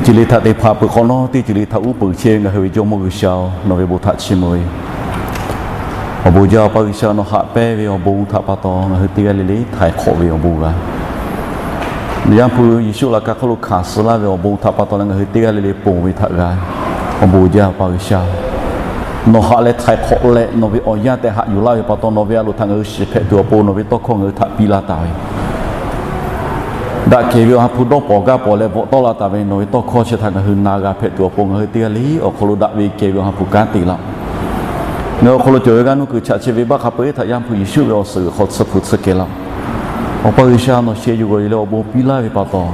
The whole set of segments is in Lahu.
Ceuˬ le htaꞈ teˇ hpaˍ peuˬ hk'awꞈ nawˉ teˇ ceuˬ le htaꞈ uˉ peunˍ chehˇ ve ngaˬ hui ve Jawˇmawˇ G'uiˬsha-oˬ, nawˬ ve bon htaꞈ chiˇ mvuh ve. Awˬ bon jaˇ, Awˬ pa G'uiˬsha, nawˬ haꞈ pehnˇ ve awˬ bon htaꞈ pa taw ngaˬ hui teˇ g'aˇ le le htaiˍ hk'awꞈ ve awˬ bon g'a. Yaˇ hpu Yeˍsuˆ laꞈ ka hk'oˆ lo hkanˍ suh laˇ ve awˬ bon htaꞈ pa taw leh ngaˬ hui teˇ g'aˇ le le ponˬ ve htaꞈ g'a. Awˬ bon jaˇ, Awˬ pa G'uiˬsha, nawˬ haꞈ leh htaiˍ hk'awꞈ leh nawˬ ve awˬ yanˇ tehꞈ haꞈ yuˬ laˇ ve pa taw, nawˬ ve a loˍ htaꞈ ngaˬ hui shiˍ hpehꞈ tuˬ awˬ pon nawˬ ve tawˇ hkawˇ ngaˬ hui htaꞈ piˇ laˇ taˍ ve daꞈ kehˬ ve Awˬ ha hpu dawˇ pawˍ gaˇ pawˍ leh bvuhꞈ tawˆ la taˍ ve nawˬ ve tawˇ hkawˇ chi htaꞈ ngaˬ hui na g'a hpehꞈ tuˬ awˬ pon, ngaˬ hui teˇ g'aˇ le awˬ hk'aw lo daꞈ ve kehˬ ve Awˬ ha hpu kanˉ te laˇ. Ngaˬ hui awˬ hk'aw lo cawˬ ve g'aˇ nuˇ kuiˬ chaꞈ chi ve baˆ hk'a peu-eˬ htaꞈ Yaˇ hpu Yeˍsuˆ ve awˬ suhˍ g'uiˬ hk'aw tsuhˇ hpu tsuhˇ kehˬ laˇ. Awˬ pa G'uiˬsha, nawˬ sheh yuˬ g'awˬ yuˬ leh awˬ bon piˇ laˇ ve pa taw,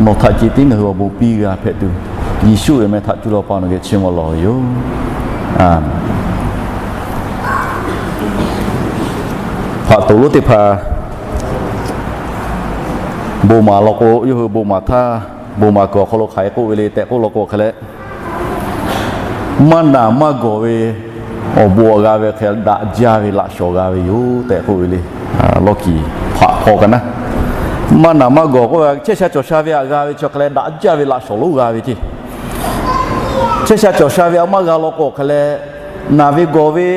nawˬ htaꞈ ceh tiˉ ngaˬ hui awˬ bon piˇ g'a hpehꞈ tuˬ, Yeˍsuˆ ve meh htaꞈ cuˇ leh Awˬ pa nawˬ geh chiˇ mvuh lawˬ ve yoˬ. Aˍmenˍ. Hpaꞈ toꞈ lonˉ teˇ hpaˍ bon maˍ law k'o, yawˇ hui bon maˍ htaˇ, bon maˍ kuiˬ awˬ hk'aw lo hk'aˬ hk'e k'oˆ ve le tehꞈ k'oˆ law k'o hk'e leh, maˇ naˬ maˇ gawˬ ve awˬ bon g'a ve hk'e daꞈ jaˇ ve laꞈ shawnˍ g'a ve yoˬ tehꞈ k'oˆ ve le. Lawˇ kiˍ hpaꞈ hpaw kaꞈ naˉ, maˇ naˬ maˇ gawˬ k'oˆ ve chehˇ sha cawˬ sha ve htaꞈ g'a ve chi hk'e leh daꞈ jaˇ ve laꞈ shawnˍ lonˉ g'a ve ceˇ. Chehˇ sha cawˬ sha ve htaꞈ maˇ g'a law k'o hk'e leh, naˬ ve gawˬ ve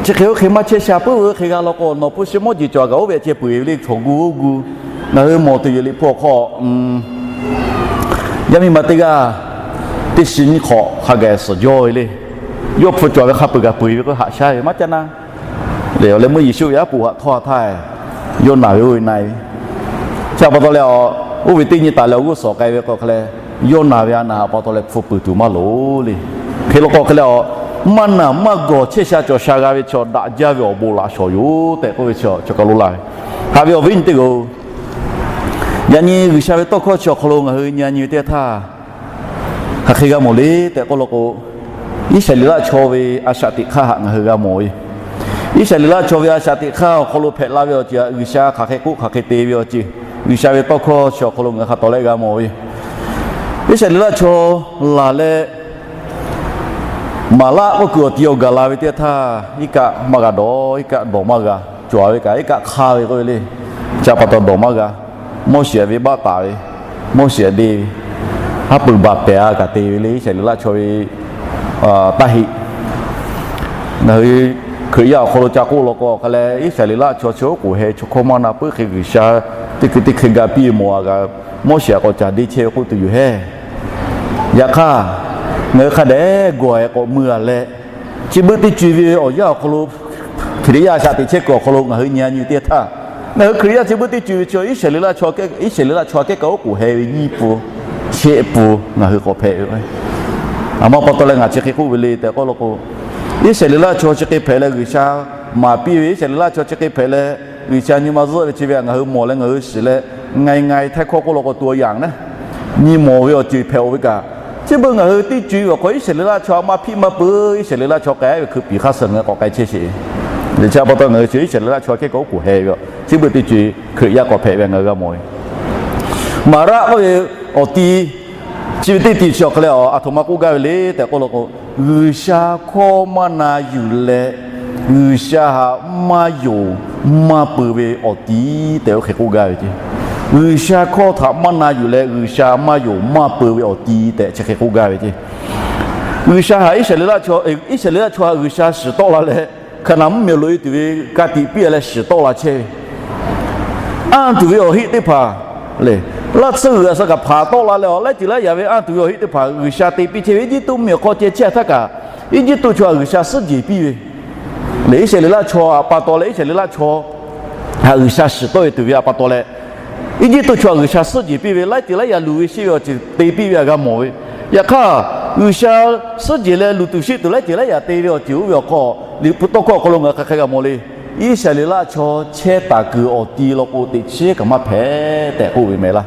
chi hk'e oˇ hk'e maˇ chehˇ sha puiˉ ve oˇ hk'e g'a law k'o, nawˬ hpu shi mawˇ jeˬ cawˬ kaꞈ oˇ ve ceh peuˬ ve le chaw gu oˇ gu. Ngaˬ hui mawˬ tuˬ yoˬ, Liꞈ hpu awˬ hk'aw yaˇ miˇ ma teˇ g'aˇ teˇ shi nyiˇ hk'awꞈ hk'a gaˬ suhˍ jawˇ ve le. Yawˇ hpu cawˬ ve hk'a peu-eˬ kaꞈ peu-eˬ ve k'o haꞈ shaˉ ve maˇ caˇ na. Leh awˬ leh meuˇ Yeˍsuˆ ve aˉ poꞈ haꞈ htawˇ htaˇ, yawˇ naˬ ve oˇ ve na-e ve. Chi htaꞈ pa taw leh, oˇ ve teˇ nyi taˍ leh awˬ g'uˇ suhˍ k'ai ve k'o hk'e leh, yawˇ naˬ ve a naˬ htaꞈ pa taw leh hpu peuˬ tuˬ maˇ loˍ le. Hk'e law k'o hk'e leh, maˇ naˬ maˇ gawˬ chehˇ sha cawˬ sha g'a ve chaw daꞈ jaˇ ve awˬ bon laꞈ shawnˍ yoˬ tehꞈ k'oˆ ve chi, chaw kaˬ lo laˇ ve. Haꞈ ve awˬ viˉ awˬ nyi teˇ g'aˇ-oˬ, yaꞈ nyi G'uiˬsha ve tawˇ hkawˇ chi awˬ hk'aw lo ngaˬ hui nyi nyi ve teˇ htaˇ, hk'aˬ hk'e g'a mawˬ le tehꞈ k'oˆ law k'o, Iˉsaˍreˍlaˆ chaw ve a shaꞈ teꞈ hk'aˇ htaꞈ ngaˬ hui g'a mawˬ ve. Iˉsaˍreˍlaˆ chaw ve a shaꞈ teꞈ hk'aˇ awˬ hk'aw lo hpehꞈ la ve awˬ ceuˬ htaꞈ G'uiˬsha hk'aˬ hk'e k'oˆ hk'aˬ hk'e te ve awˬ ceuˬ, G'uiˬsha ve tawˇ hkawˇ chi awˬ hk'aw lo ngaˬ hui hk'a tawˍ leh g'a mawˬ ve. Iˉsaˍreˍlaˆ chaw laˬ leh, Maˍlaˆ k'oˆ kuiˬ awˬ ti awˬ gaˬ la ve teˇ htaˇ, iˉ kaˆ maˇ g'a dawˬ, iˉ kaˆ dawˬ maˇ g'a, cawˬ ve kaꞈ iˉ kaˆ hk'aˇ ve k'oˆ ve le. Chi pa taw dawˬ maˇ g'a. Mawˇsheˍ ve baˆ taˍ ve, Mawˇsheˍ deˇ ve, haˉ pui baˬ pehˍ-a kaꞈ te ve le Iˉsaˍreˍlaˆ chaw ve taˇ heˆ. Ngaˬ hui Hkriꞈ yaˇ awˬ hk'aw lo ca k'oˆ law k'o hk'a leh, Iˉsaˍreˍlaˆ chaw chi oˉ k'oˍ heh chaw hkawˇ maˇ na puiˉ hk'e G'uiˬsha teˇ hkui teˇ hkui ga piˇ ve mawˬ-a g'a, Mawˇsheˍ k'awꞈ caˍ deˇ chehˇ ve k'oˆ tuˬ yoˬ hehˉ. Yaꞈ hk'aˇ, ngaˬ hui hk'a dehꞈ gawˬ-e k'awꞈ mui-a leh, chi beuꞈ teˇ co-e ve awˬ yanˇ awˬ hk'aw lo, Hkriꞈ yaˇ shaꞈ teꞈ chehˇ kuiˬ awˬ hk'aw lo ngaˬ hui nyi-a nyi teˇ htaˇ, ngaˬ hui Hkriꞈ yaˇ chi beuꞈ teˇ co-e ve chaw Iˉsaˍreˍlaˆ chaw, Iˉsaˍreˍlaˆ chaw kehˉ kaꞈ oˉ k'oˍ heh ve nyiˇ pun, shehˆ pun ngaˬ hui k'awꞈ hpehꞈ ve. Aˬ ma pa taw leh ngaˬ chi hk'e k'oˆ ve le tehꞈ k'oˆ law k'o, Iˉsaˍreˍlaˆ chaw chi hk'e hpehꞈ leh G'uiˬsha maˍ piˇ ve, Iˉsaˍreˍlaˆ chaw chi hk'e hpehꞈ leh G'uiˬsha nyi ma zuhˆ ve chi ve htaꞈ ngaˬ hui mawˬ leh ngaˬ hui shiˍ leh, ง่ายๆ htaiˇ hkawˇ k'oˆ law k'o ตัวอย่าง naˉ, nyi mawˬ ve awˬ ceuˬ hpehꞈ-oˬ ve kaꞈ, chi beuꞈ ngaˬ hui teˇ co-e ve awˬ hk'aw Iˉsaˍreˍlaˆ chaw maˇ hpiˆ maˇ peuˬ, Iˉsaˍreˍlaˆ chaw k'ai ve hkui piˍ hk'aˇ suh ngaˬ hui k'awꞈ k'ai chehˇ sheˍ. Chi pa taw ngaˬ hui chi Iˉsaˍreˍlaˆ chaw kehˉ kaꞈ oˉ k'oˍ heh ve, chi beuꞈ teˇ co-e Hkriꞈ yaˇ k'awꞈ hpehꞈ ve ngaˬ hui g'a mawˬ ve. Maˍraˆ k'oˆ ve awˬ ti, chi ve teˇ ti chi awˬ hk'aw leh aˬ htoꞈ ma k'oˆ gaˇ ve le tehꞈ k'oˆ law k'o, G'uiˬsha hkawˇ maˇ na yuˬ leh, G'uiˬsha htaꞈ maˇ yonˍ maˇ peuˬ ve awˬ ti tehꞈ oˇ hk'e k'oˆ gaˇ ve ceˇ. G'uiˬsha hkawˇ htaꞈ maˇ na yuˬ leh G'uiˬsha maˇ yonˍ maˇ peuˬ ve awˬ ti tehꞈ chi hk'e k'oˆ gaˇ ve ceˇ. G'uiˬsha htaꞈ Iˉsaˍreˍlaˆ chaw, Iˉsaˍreˍlaˆ chaw htaꞈ G'uiˬsha shiˍ tawˆ la leh, Hkaˍnanˍ mvuhˇmiˬ loꞈ-e tuˬ ve ka tiꞈ piˇ-a leh shiˍ tawˆ la chehˇ ve, anˇ tuˬ ve awˬ heˆ teˇ hpaˍ le, laˇ tsuhˇ g'uiˬ a suh kaꞈ hpanˍ tawˆ la leh, awˬ laiˉ ceuˬ laiˉ yaꞈ ve anˇ tuˬ ve awˬ heˆ teˇ hpaˍ G'uiˬsha te piˇ chehˇ ve, Eˇjiˇtuꞈ mvuhˇmiˬ awˬ hk'aw ceh chehˇ htaˇ kaꞈ, Eˇjiˇtuꞈ chaw htaꞈ G'uiˬsha suhˉ jeˬ piˇ ve le. Iˉsaˍreˍlaˆ chaw htaꞈ pa taw leh Iˉsaˍreˍlaˆ chaw htaꞈ G'uiˬsha shiˍ tawˆ-e tuˬ ve htaꞈ pa taw leh, Eˇjiˇtuꞈ chaw htaꞈ G'uiˬsha suhˉ jeˬ piˇ ve, laiˉ ceuˬ laiˉ yaꞈ luˬ ve sheˆ ve awˬ ceuˬ te piˇ ve htaꞈ g'a mawˬ ve. Yaꞈ hk'aˇ, G'uiˬsha suhˉ jeˬ leh luˬ tuˬ sheˆ tuˬ laiˉ ceuˬ laiˉ yaꞈ te ve awˬ ceuˬ oˇ ve awˬ hk'aw, Liꞈ hpu tawˇ hkawˇ awˬ hk'aw lo ngaˬ hui hk'aˬ hk'e g'a mawˬ le. Iˉsaˍreˍlaˆ chaw chehˇ taˍ kuiˬ awˬ ti law k'o, teꞈ chiˉ kaꞈ maˇ hpehꞈ tehꞈ k'oˆ ve mehˍ laˇ.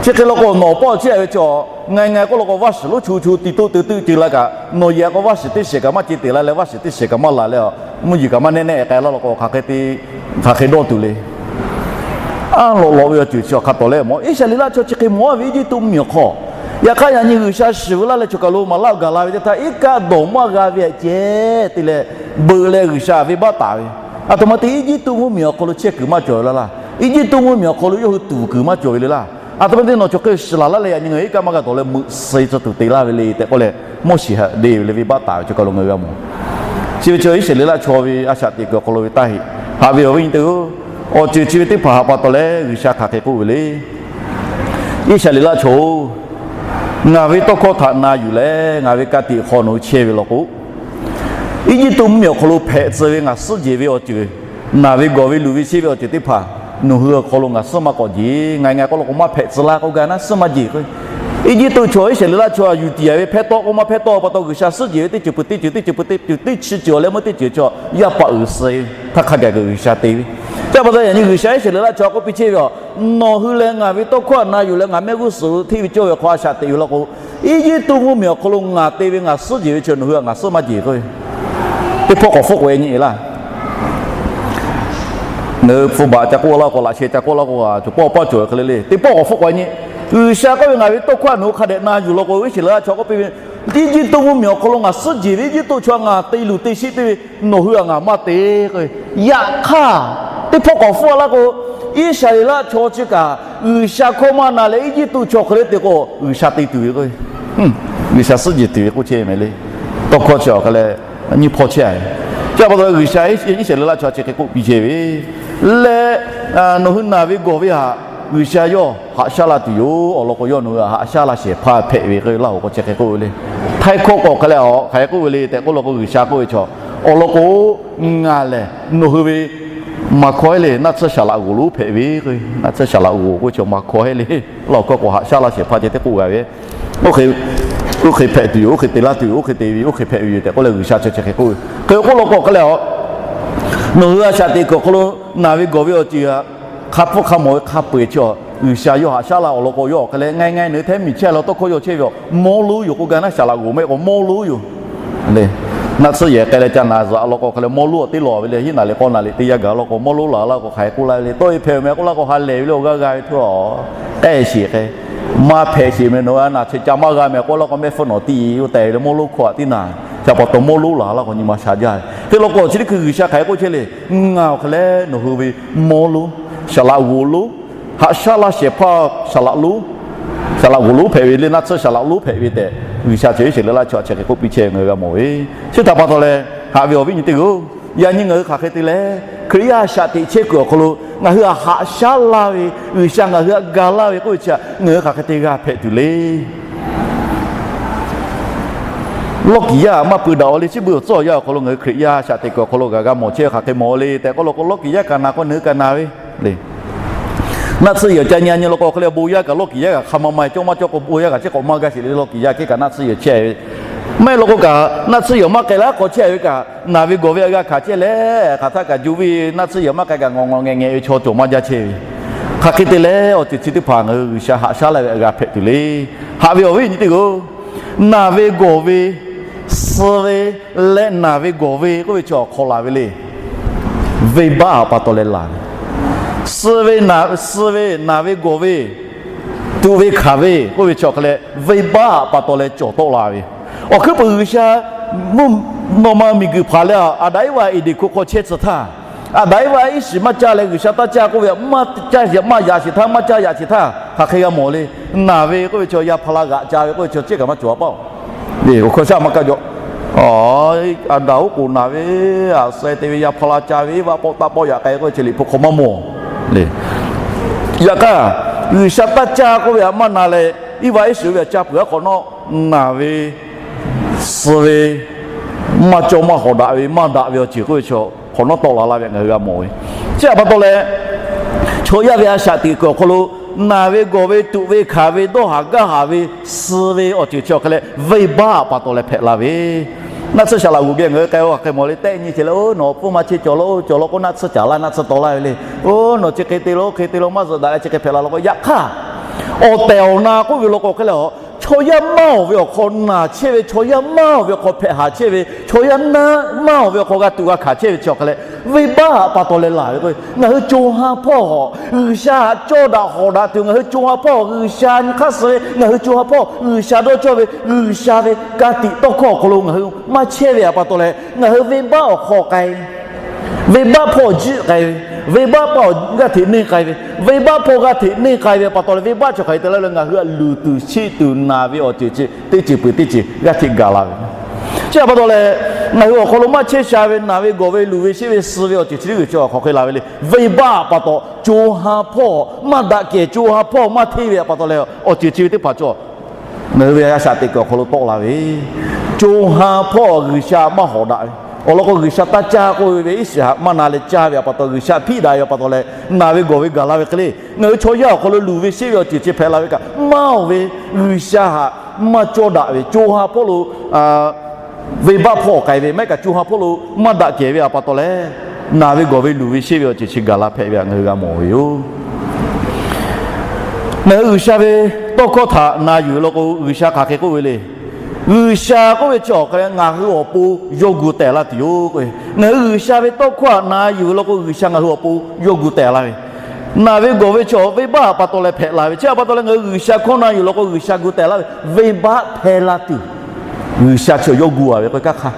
Chi hk'e law k'o, nawˬ pawˆ chehˇ ve chaw, ง่ายๆ k'oˆ law k'o, vaˇ shiˍ lonˉ chu chu ti toˆ te teˇ ceuˬ la kaꞈ, nawˬ yehˬ k'o vaˇ shiˍ teˇ shiˍ kaꞈ maˇ ce teꞈ la leh, vaˇ shiˍ teˇ shiˍ kaꞈ maˇ laˬ leh, mvuhˇ yeˬ kaꞈ maˇ nehˉ nehˉ k'ai laˇ law k'o, hk'aˬ hk'e te, hk'aˬ hk'e dawˇ tuˬ le. Anˇ lawꞈ lawꞈ ve awˬ ceuˬ chi awˬ hk'a tawˍ leh mawˬ, Iˉsaˍreˍlaˆ chaw chi hk'e mawˬ-a ve Eˇjiˇtuꞈ mvuhˇmiˬ awˬ hk'aw, yaꞈ hk'aˇ yaꞈ nyi G'uiˬsha shiˍ veu laˇ leh choˬ kaˬ lo maˍ laˆ gaˬ la ve teˇ htaˇ, iˉ kaˆ dawˬ maˇ g'a ve ceh te leh, beuꞈ leh G'uiˬsha venˇbaˆ taˍ ve, aˬ htoꞈ ma te Eˇjiˇtuꞈ mvuhˇmiˬ awˬ hk'aw lo chehˇ kuiˬ maˇ cawˬ ve le laˇ. Eˇjiˇtuꞈ mvuhˇmiˬ awˬ hk'aw lo yawˇ hui tuˍ kuiˬ maˇ cawˬ ve le laˇ. A htoꞈ ma te nawˬ chaw hk'e shiˍ laˬ laˇ leh yaꞈ nyi ngaˬ hui iˉ kaˆ maˇ g'a dawˬ leh meuꞈ suh tcuh tuˬ te laˇ ve le tehꞈ k'oˆ leh, Moˉseˍ htaꞈ deˇ ve le venˇbaˆ taˍ ve chaw kaˬ lo ngaˬ hui g'a mawˬ. Chi ve chi Iˉsaˍreˍlaˆ chaw ve a shaꞈ teꞈ kuiˬ awˬ hk'aw lo ve taˇ heꞈ, haꞈ ve awˬ viˉ nyi teˇ-oˬ, awˬ ceuˬ chi ve teˇ hpaˍ htaꞈ pa taw leh G'uiˬsha hk'aˬ hk'e k'oˆ ve le. Iˉsaˍreˍlaˆ chaw-oˬ, ngaˬ ve tawˇ hkawˇ htaꞈ na yuˬ leh ngaˬ ve ka tiꞈ hk'aw nawˬ hui chehˇ ve law k'o, Eˇjiˇtuꞈ mvuhˇmiˬ awˬ hk'aw lo hpehꞈ tcuh ve ngaˬ suhˉ jeˬ ve awˬ ceuˬ, naˬ ve gawˬ ve luˬ ve sheˆ ve awˬ ceuˬ teˇ hpaˍ nawˬ hui awˬ hk'aw lo ngaˬ suhˉ maˇ k'awꞈ jeˬ. Ngaˬ ngaˬ k'oˆ law k'o maˇ hpehꞈ tcuh laˇ k'oˆ gaˇ naˉ suhˉ maˇ jeˬ k'o, Eˇjiˇtuꞈ chaw Iˉsaˍreˍlaˆ chaw a yuˬ tiˍ yaˍ ve hpehˇ tawˆ k'o maˇ hpehˇ tawˆ pa taw G'uiˬsha suhˉ jeˬ ve teˇ ceuˬ peuˬ teˇ ceuˬ teˇ ceuˬ peuˬ teˇ ceuˬ teˇ chi ceuˬ awˬ leh meuˇ teˇ ceuˬ chaw yaˇ paˍ uiˍ suh htaˇ hk'a gaˬ kaꞈ G'uiˬsha te ve. Chi pa taw yaꞈ nyi G'uiˬsha Iˉsaˍreˍlaˆ chaw k'oˆ piˇ chehˇ ve, nawˬ hui leh ngaˬ ve tawˇ hkawˇ htaꞈ na yuˬ leh ngaˬ mehˆ g'uˇ suhˍ hteˇ ve cawˇ ve hk'aw a shaꞈ teꞈ ve law k'o, Eˇjiˇtuꞈ mvuhˇmiˬ awˬ hk'aw lo ngaˬ te ve ngaˬ suhˉ jeˬ ve chi nawˬ hui htaꞈ ngaˬ suhˉ maˇ jeˬ k'o, teˇ pawˆ k'awꞈ hpfuhˆ k'awꞈ e nyi laˇ. Ngaˬ hui hpu baꞈ ca k'oˆ laˇ k'o, laꞈ sheh ca k'oˆ laˇ k'o, cawˬ pawˆ pawˆ cawˬ hk'e le le, teˇ pawˆ k'awꞈ hpfuhˆ k'awꞈ e nyi. G'uiˬsha k'oˆ ve, ngaˬ ve tawˇ hkawˇ htaꞈ nawˬ hui hk'a dehꞈ na yuˬ law k'o, Iˉsaˍreˍlaˆ chaw k'oˆ piˇ ve, Eˇjiˇtuꞈ mvuhˇmiˬ awˬ hk'aw lo ngaˬ suhˉ jeˬ ve Eˇjiˇtuꞈ chaw ngaˬ te luˬ te sheˆ teˇ ve nawˬ hui htaꞈ ngaˬ maˇ te k'o, yaꞈ hk'aˇ teˇ pawˆ k'awꞈ hpfuhˆ laˇ k'o, Iˉsaˍreˍlaˆ chaw chi kaꞈ G'uiˬsha hkawˇ maˇ na leh Eˇjiˇtuꞈ chaw hk'e le te k'o, G'uiˬsha te tuˬ ve k'o, G'uiˬsha suhˉ jeˬ tuˬ ve k'oˆ chehˇ ve le. Tawˇ hkawˇ chi awˬ hk'e leh nyiˇ hpawˇ chehˇ a ve. Chi pa taw G'uiˬsha Iˉsaˍreˍlaˆ chaw chi hk'e k'oˆ piˇ chehˇ ve le, nawˬ hui naˬ ve gawˬ ve htaꞈ G'uiˬsha yawˇ haꞈ shaˉ la tuˬ yoˬ. Awˬ lawn k'o, yawˇ nawˬ hui htaꞈ haꞈ shaˉ laˇ shehˍ hpaˇ hpehꞈ ve k'o, laˇ hoꞈ k'o chi hk'e k'oˆ ve le. Htaiˇ hkawˇ k'awꞈ hk'a leh a hk'aˬ hk'e k'oˆ ve le tehꞈ k'oˆ law k'o, G'uiˬsha k'oˆ ve chaw, awˬ lawn k'o, ngaˬ lehˬ nawˬ hui ve maˍ hkawˇ heˆ le, naˆ tsuhˇ saˍ laꞈ g'oˍ lonˉ hpehꞈ ve k'o, naˆ tsuhˇ saˍ laꞈ g'oˍ k'oˆ ve chaw maˍ hkawˇ heˆ le. Laˇ hoꞈ hkawˇ k'awꞈ haꞈ shaˉ laˇ shehˍ hpaˇ ceh teˇ k'oˆ g'a ve, oˇ hk'e hpehꞈ tuˬ yoˬ, oˇ hk'e te laˇ tuˬ yoˬ, oˇ hk'e te ve, oˇ hk'e hpehꞈ ve yoˬ tehꞈ k'oˆ leh G'uiˬsha chi chi hk'e k'oˆ ve. Hk'e k'oˆ law k'o hk'a leh a, nawˬ hui a shaꞈ teꞈ kuiˬ awˬ hk'aw lo naˬ ve gawˬ ve awˬ ceuˬ htaꞈ hk'a hpfuhˆ hk'a mawˬ ve hk'a peu-eˬ chi a, G'uiˬsha yawˇ haꞈ shaˉ la awˬ lawn k'o, yawˇ awˬ hk'e leh ngaˬ ngaˬ nawˬ hui htehˉ miˬ chehˇ law tawˇ hkawˇ yaw chehˇ ve a, mawˇ lonˉ yoˬ k'oˆ gaˇ naˉ, saˍ laꞈ g'oˍ mehˆ k'o mawˇ lonˉ yoˬ le. Naˆ tsuhˇ yehˬ k'ai leh ca naˍ zuhꞈ law k'o hk'a leh mawˇ lonˉ awˬ teˇ lawˬ ve le, hiˉ naˍ liꞈ k'awˇ naˍ liꞈ teˇ yanˇ gaˬ law k'o mawˇ lonˉ laˬ laˇ k'o hk'aˬ hk'e k'oˆ laˇ ve le. Tawˇ e hpehꞈ meh k'oˆ laˇ k'o ha lehˬ ve le, awˬ g'aˇ g'a ve htawˇ a, k'ehˆ sheˍ k'e, maˇ hpehꞈ sheˍ meh nawˬ a naˬ chi ca maˇ g'a meh k'oˆ laˇ k'o mehˆ hpfuhˆ nawˬ tiˇ e oˇ tehꞈ ve le, mawˇ lonˉ hkawˇ a tiˉ naˍ. Chi pa taw mawˇ lonˉ laˬ laˇ k'o nyi ma sha jaˇ ve. Hk'e law k'o chi teˇ hkui G'uiˬsha hk'aˬ hk'e k'oˆ chehˇ le, ngaˬ awˬ hk'e leh nawˬ hui ve mawˇ lonˉ, saˍ laꞈ g'oˍ lonˉ, haꞈ shaˉ laˇ shehˍ hpaˇ saˍ laꞈ lonˉ, saˍ laꞈ g'oˍ lonˉ hpehꞈ ve le, naˆ tsuhˇ saˍ laꞈ lonˉ hpehꞈ ve tehꞈ G'uiˬsha chi Iˉsaˍreˍlaˆ chaw chi hk'e k'oˆ piˇ chehˇ ve ngaˬ hui g'a mawˬ ve. Chi htaꞈ pa taw leh, haꞈ ve awˬ viˉ nyi teˇ g'aˇ-oˬ, yaꞈ nyi ngaˬ hui hk'aˬ hk'e te leh, Hkriꞈ yaˇ a shaꞈ teꞈ chehˇ kuiˬ awˬ hk'aw lo ngaˬ hui htaꞈ haꞈ shaˉ laˇ ve, G'uiˬsha ngaˬ hui htaꞈ ga laˇ ve k'oˆ ve chi htaꞈ ngaˬ hui hk'aˬ hk'e te g'a hpehꞈ tuˬ le. Lawˇ kiˍ yaˇ maˇ pui daꞈ-o le, chi beuꞈ awˬ tcuhˉ awˬ yanˇ awˬ hk'aw lo ngaˬ hui Hkriꞈ yaˇ a shaꞈ teꞈ kuiˬ awˬ hk'aw lo g'a g'a mawˬ chehˇ ve hk'aˬ hk'e mawˬ le tehꞈ k'oˆ law k'o, lawˇ kiˍ yaˇ kaꞈ naˍ k'o, ngaˬ hui kaꞈ naˍ ve le. Naˆ tsuhˇ yehˬ ca nyi a nyi law k'o hk'e leh bon yaˇ kaꞈ lawˇ kiˍ yaˇ kaꞈ hk'a ma ma cawˇ maˇ cawˇ k'o, bon yaˇ kaꞈ chi k'awꞈ maˇ gaˇ sheˍ le, lawˇ kiˍ yaˇ hk'e kaꞈ naˆ tsuhˇ yehˬ chehˇ ve. Maˇ heˆ law k'o kaꞈ naˆ tsuhˇ yehˬ maˇ k'ai laˇ k'awꞈ chehˇ ve kaꞈ, naˬ ve gawˬ ve a g'a hkanˍ chehˇ leh, hk'aˬ htaˇ kaꞈ ju ve naˆ tsuhˇ yehˬ maˇ k'ai kaꞈ ngawˬ ngawˬ ngehˬ ngehˬ ve chaw cawˬ maˇ jaˇ chehˇ ve. Hk'aˬ hk'e te leh awˬ ceuˬ chi teˇ hpaˍ ngaˬ hui G'uiˬsha haꞈ shaˉ laˇ ve a g'a hpehꞈ tuˬ le. Haꞈ ve awˬ viˉ nyi teˇ g'aˇ-oˬ, naˬ ve gawˬ ve, suh ve leh naˬ ve gawˬ ve k'oˆ ve chi awˬ hk'aw laˬ ve le. Venˇbaˆ htaꞈ pa taw leh laˬ ve, suh ve, suh ve, naˬ ve gawˬ ve, tuꞈ ve hkanˍ ve k'oˆ ve chi awˬ hk'e leh venˇbaˆ htaꞈ pa taw leh cawˬ tawˆ la ve. Awˬ hkuiˉ puiˍ G'uiˬsha mvuhˇ naw ma miˬguiˬ hpanˍ leh Aˍdanˍ Eˇvaꞈ Eˍdenˍ hkuˇ hk'aw chehˇ tcuh htaˇ, Aˍdanˍ Eˇvaꞈ iˉ shiˍ maˇ caˇ leh G'uiˬsha taˇ caˇ k'oˆ ve, maˇ caˇ yaꞈ maˇ yaꞈ sheˍ htaˇ, maˇ caˇ yaꞈ sheˍ htaˇ hk'aˬ hk'e g'a mawˬ le. Naˬ ve k'oˆ ve chi yaˇ hpaˇ la g'aꞈ ca ve k'oˆ ve chi cehˇ kaꞈ maˇ cawˬ a paˆ-oˬ. Awˬ hkawˇ shaˉ maˇ kaˇ jaw. Aˍdanˍ oˉ k'oˍ naˬ ve, a suh te ve yaˇ hpaˇ la ca ve, Eˇvaꞈ pawˆ taˆ pawˆ yaꞈ k'ai k'oˆ ve chi liꞈ hpu hk'aw maˇ mawˬ le. Yaꞈ hk'aˇ, G'uiˬsha taˇ caˇ k'oˆ ve htaꞈ maˇ na leh, Eˇvaꞈ iˉ shiˍ ve htaꞈ ca peuˬ aˉ hk'awꞈ nawˉ, naˬ ve, suh ve, maˇ cawˇ maˇ hawˍ daꞈ ve, maˇ daꞈ ve awˬ ceuˬ k'oˆ ve chi hk'awꞈ nawˉ tawˆ la la ve ngaˬ hui g'a mawˬ ve. Chi htaꞈ pa taw leh, chaw yaˇ ve a shaꞈ teꞈ kuiˬ awˬ hk'aw lo naˬ ve gawˬ ve tuꞈ ve hkanˍ ve dawˇ haˍ gaˇ haˍ ve suh ve awˬ ceuˬ chi awˬ hk'e leh venˇbaˆ htaꞈ pa taw leh hpehꞈ la ve. Naˆ tsuhˇ saˍ laꞈ g'oˍ geh ngaˬ hui k'ai-o hk'e mawˬ le, tehˆ nyi ce leh, oˇ nawˬ pfuhˇ ma chehˇ cawˬ la, oˇ cawˬ law k'o naˆ tsuhˇ caˍ laˇ, naˆ tsuhˇ taw laˇ ve le. Oˇ nawˬ chi hk'e te lo, hk'e te lo maˇ zuhꞈ daꞈ leh chi hk'e hpehꞈ la law k'o, yaꞈ hk'aˇ awˬ tehˬ awˬ na k'oˆ ve law k'o hk'e leh, chaw yaˇ maˇ awˬ ve awˬ hk'aw naˬ chehˇ ve, chaw yaˇ maˇ awˬ ve awˬ hk'aw hpehꞈ haˍ chehˇ ve, chaw yaˇ maˇ awˬ ve awˬ hk'aw g'a tuꞈ g'a hkanˍ chehˇ ve chi awˬ hk'e leh, venˇbaˆ htaꞈ pa taw leh laˬ ve k'o, ngaˬ hui co ha hpawˇ G'uiˬsha htaꞈ cawˇ daꞈ hawˍ daꞈ tuˬ, ngaˬ hui co ha hpawˇ G'uiˬsha nyi hk'aˇ suh ve, ngaˬ hui co ha hpawˇ G'uiˬsha dawˇ cawˇ ve, G'uiˬsha ve ka tiꞈ tawˇ hkawˇ awˬ hk'aw lo ngaˬ hui maˇ chehˇ ve htaꞈ pa taw leh, ngaˬ hui venˇbaˆ awˬ hk'aw k'ai, venˇbaˆ hpawˇ jiˆ k'ai ve, Venˇbaˆ paˆ awˬ g'aˇ hteꞈ neˇ k'ai ve, venˇbaˆ hpawˇ g'aˇ hteꞈ neˇ k'ai ve pa taw leh, venˇbaˆ chi hk'aˬ hk'e te laˇ leh ngaˬ hui htaꞈ luˬ tuˬ sheˆ tuˬ naˬ ve awˬ ceuˬ chi teˇ ceuˬ peuˬ teˇ ceuˬ g'aˇ hteꞈ gaˬ la ve. Chi pa taw leh, ngaˬ hui awˬ hk'aw lo maˇ chehˇ sha ve naˬ ve gawˬ ve luˬ ve sheˆ ve suh ve awˬ ceuˬ chi teˇ ceuˬ chi awˬ hk'aw hk'e la ve le. Venˇbaˆ pa taw co ha hpawˇ maˇ daꞈ kehˬ, co ha hpawˇ maˇ hteˇ ve pa taw leh, awˬ ceuˬ chi ve teˇ hpaˍ cawˬ ngaˬ hui ve a shaꞈ teꞈ kuiˬ awˬ hk'aw lo tawˆ la ve, co ha hpawˇ G'uiˬsha maˇ hawˍ daꞈ ve awˬ lawn k'o, G'uiˬsha taˇ caˇ k'oˆ ve, iˉ shiˍ haꞈ maˇ na leh caˇ ve pa taw, G'uiˬsha hpiˆ daꞈ ve pa taw leh, naˬ ve gawˬ ve gaˬ la ve hk'e le. Ngaˬ hui chaw yaˇ awˬ hk'aw lo luˬ ve sheˆ ve awˬ ceuˬ chi hpehꞈ la ve kaꞈ, maˇ oˬ ve G'uiˬsha haꞈ maˇ cawˇ daꞈ ve, co ha hpawˇ lo venˇbaˆ hpawˇ k'ai ve maˇ heˆ kaꞈ, co ha hpawˇ lo maˇ daꞈ kehˬ ve pa taw leh, naˬ ve gawˬ ve luˬ ve sheˆ ve awˬ ceuˬ chi gaˬ la hpehꞈ ve htaꞈ ngaˬ hui g'a mawˬ ve yoˬ. Ngaˬ hui G'uiˬsha ve tawˇ hkawˇ htaꞈ na yuˬ ve law k'o, G'uiˬsha hk'aˬ hk'e k'oˆ ve le. G'uiˬsha k'oˆ ve chi awˬ hk'a leh ngaˬ hui awˬ pon yawˇ gu tehˬ laˇ tuˬ yoˬ k'o, ngaˬ hui G'uiˬsha ve tawˇ hkawˇ htaꞈ na yuˬ ve law k'o, G'uiˬsha ngaˬ hui awˬ pon yawˇ gu tehˬ laˇ ve, naˬ ve gawˬ ve chi venˇbaˆ pa taw leh hpehꞈ la ve. Chi pa taw leh ngaˬ hui G'uiˬsha hkawˇ na yuˬ law k'o, G'uiˬsha gu tehˬ laˇ ve, venˇbaˆ hpehˇ laˇ tuˬ G'uiˬsha chi yawˇ gu a ve k'o, kaˇ hk'aˇ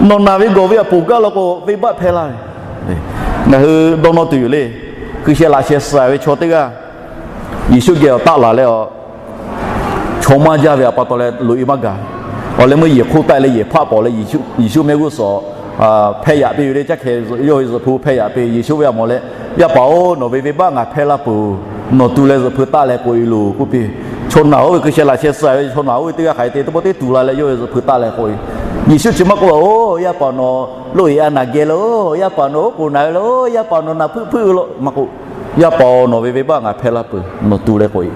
nawˬ naˬ ve gawˬ ve awˬ pon gaˇ law k'o, venˇbaˆ hpehˇ laˇ ve. Ngaˬ hui dawˇ nawˇ tuˬ yoˬ le. Hkui sheh laꞈ sheh suh ve chaw teˇ g'aˇ Yeˍsuˆ geh awˬ taˆ laˬ leh, chaw maˇ jaˇ ve pa taw leh loꞈ-e maˇ gaˬ. Awˬ leh meuˇ yehˬ hk'oˆ taˆ leh yehˬ hpaˆ pawˍ leh Yeˍsuˆ mehˆ g'uˇ suhˍ hpehˇ yaꞈ piˇ ve le. Caˇ hkeh yawˇ ve zuhꞈ hpu hpehˇ yaꞈ piˇ. Yeˍsuˆ ve a mawˬ leh, Yaˇ paˍ-oˬ, nawˬ ve venˇbaˆ ngaˬ hpehˇ laˇ peuˬ. Nawˬ tu leh zuhꞈ hpu taˆ leh k'oꞈ-e loˬ k'oˆ piˇ. Chaw naˬ oˇ ve hkui sheh laꞈ sheh suh ve chaw naˬ oˇ ve teˇ g'aˇ hk'aˬ hk'e te teˇ pawˆ teˇ tu la leh yawˇ ve zuhꞈ hpu taˆ leh k'oꞈ-e. Yeˍsuˆ chi maˇ k'oˆ, Oˬ, yaˇ paˍ nawˬ loꞈ-e a naˬ geh le. Oˬ, yaˇ paˍ nawˬ oˉ k'oˍ naˬ ve le. Oˬ, yaˇ paˍ nawˬ naˬ hpuiˆ hpuiˆ ve lo maˇ k'oˆ. Yaˇ paˍ-oˬ, nawˬ ve venˇbaˆ ngaˬ hpehˇ laˇ peuˬ. Nawˬ tu leh k'oꞈ-e.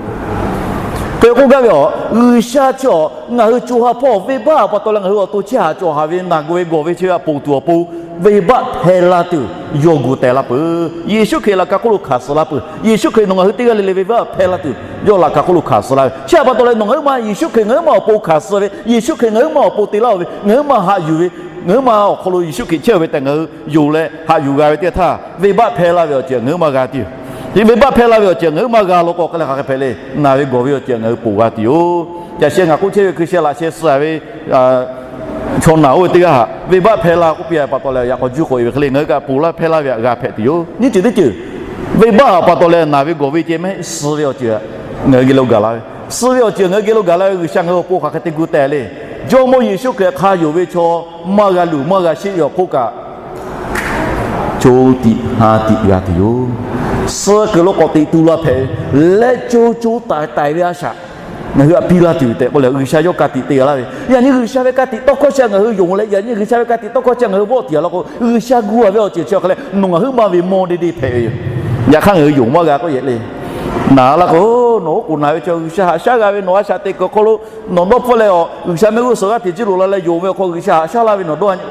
Hk'e k'oˆ gaˇ ve a, G'uiˬsha chi a ngaˬ hui co ha hpawˇ venˇbaˆ pa taw leh ngaˬ hui awˬ to chehˇ haꞈ cawˬ haˍ ve naˬ gu ve gawˬ ve chi ve htaꞈ ponˬ tuˬ awˬ pon, venˇbaˆ hpehˇ laˇ tuˬ yawˇ gu tehˬ laˇ peuˬ. Yeˍsuˆ Hkriꞈ laꞈ ka hk'oˆ lo hkanˍ suh laˇ peuˬ. Yeˍsuˆ Hkriꞈ nawˬ ngaˬ hui teˇ g'aˇ le le venˇbaˆ hpehˇ laˇ tuˬ yawˇ laꞈ ka hk'oˆ lo hkanˍ suh laˇ ve. Chi pa taw leh nawˬ ngaˬ huiˉ ma Yeˍsuˆ Hkriꞈ ngaˬ huiˉ ma awˬ pon hkanˍ suh ve, Yeˍsuˆ Hkriꞈ ngaˬ huiˉ ma awˬ pon te laˇ-oˬ ve, ngaˬ huiˉ ma haꞈ yuˬ ve, ngaˬ huiˉ ma awˬ hk'aw lo Yeˍsuˆ Hkriꞈ chehˇ ve tehꞈ ngaˬ hui yonˍ leh haꞈ yuˬ g'a ve teˇ htaˇ, venˇbaˆ hpehˇ laˇ ve awˬ ceuˬ ngaˬ huiˉ ma g'a tuˬ yoˬ. Venˇbaˆ hpehˇ laˇ ve awˬ ceuˬ ngaˬ huiˉ ma g'a law k'o, hk'aˬ hk'e hpehꞈ le. Naˬ ve gawˬ ve awˬ ceuˬ ngaˬ hui ponˬ g'a tuˬ yoˬ. Yaꞈ sheh ngaˬ k'oˆ chehˇ ve hkui sheh laꞈ sheh suh ve chaw naˬ oˇ ve teˇ g'aˇ haꞈ venˇbaˆ hpehˇ laˇ k'oˆ piˇ pa taw leh, yaꞈ k'aw juˇ k'oꞈ-e ve hk'e le, ngaˬ hui kaꞈ ponˬ laˇ hpehˇ laˇ ve htaꞈ g'a hpehꞈ tuˬ yoˬ. Nyiˇ ceuˬ teˇ ceuˬ, venˇbaˆ pa taw leh naˬ ve gawˬ ve ceh mehˆ suh ve awˬ ceuˬ ngaˬ hui geh lo gaˬ la ve, suh ve awˬ ceuˬ ngaˬ hui geh lo gaˬ la ve G'uiˬsha ngaˬ hui awˬ pon hk'aˬ hk'e te gu tehˬ le. Jawˇmawˇ Yeˍsuˆ Hkriꞈ hk'a yonˍ ve chaw maˇ g'a luˬ maˇ g'a sheˆ ve awˬ hk'oˆ kaꞈ, co tiꞈ ha tiꞈ g'a tuˬ yoˬ. Suh kuiˬ lo k'awꞈ teꞈ tu la hpehꞈ ve leh, co co taiˍ taiˍ ve a shaꞈ ngaˬ hui htaꞈ piˇ laˇ tuˬ tehꞈ k'oˆ leh, G'uiˬsha yawˇ ka tiꞈ te g'a laˇ ve. Yaꞈ nyi G'uiˬsha ve ka tiꞈ tawˇ hkawˇ chi ngaˬ hui yonˍ leh, yaꞈ nyi G'uiˬsha ve ka tiꞈ tawˇ hkawˇ chi ngaˬ hui vawˆ tiꞈ a law k'o, G'uiˬsha gu a ve awˬ ceuˬ chi hk'e leh nawˬ ngaˬ huiˉ ma ve mawˇ deˇ deˇ hpehꞈ ve yoˬ. Yaꞈ hk'aˇ ngaˬ hui yonˍ maˇ g'a k'oˆ yehˬ le. Naˬ laˇ k'o, nawˬ oˉ k'oˍ naˬ ve chi G'uiˬsha haꞈ shaˉ g'a ve, nawˬ a shaꞈ teꞈ kuiˬ awˬ hk'aw lo nawˬ dawˇ hpfuhˆ leh, G'uiˬsha mehˆ g'uˇ suhˍ g'aˇ hteꞈ jiˇ loꞈ la leh yonˍ ve awˬ hk'aw G'uiˬsha haꞈ shaˉ laˇ ve nawˬ dawˇ a nyi.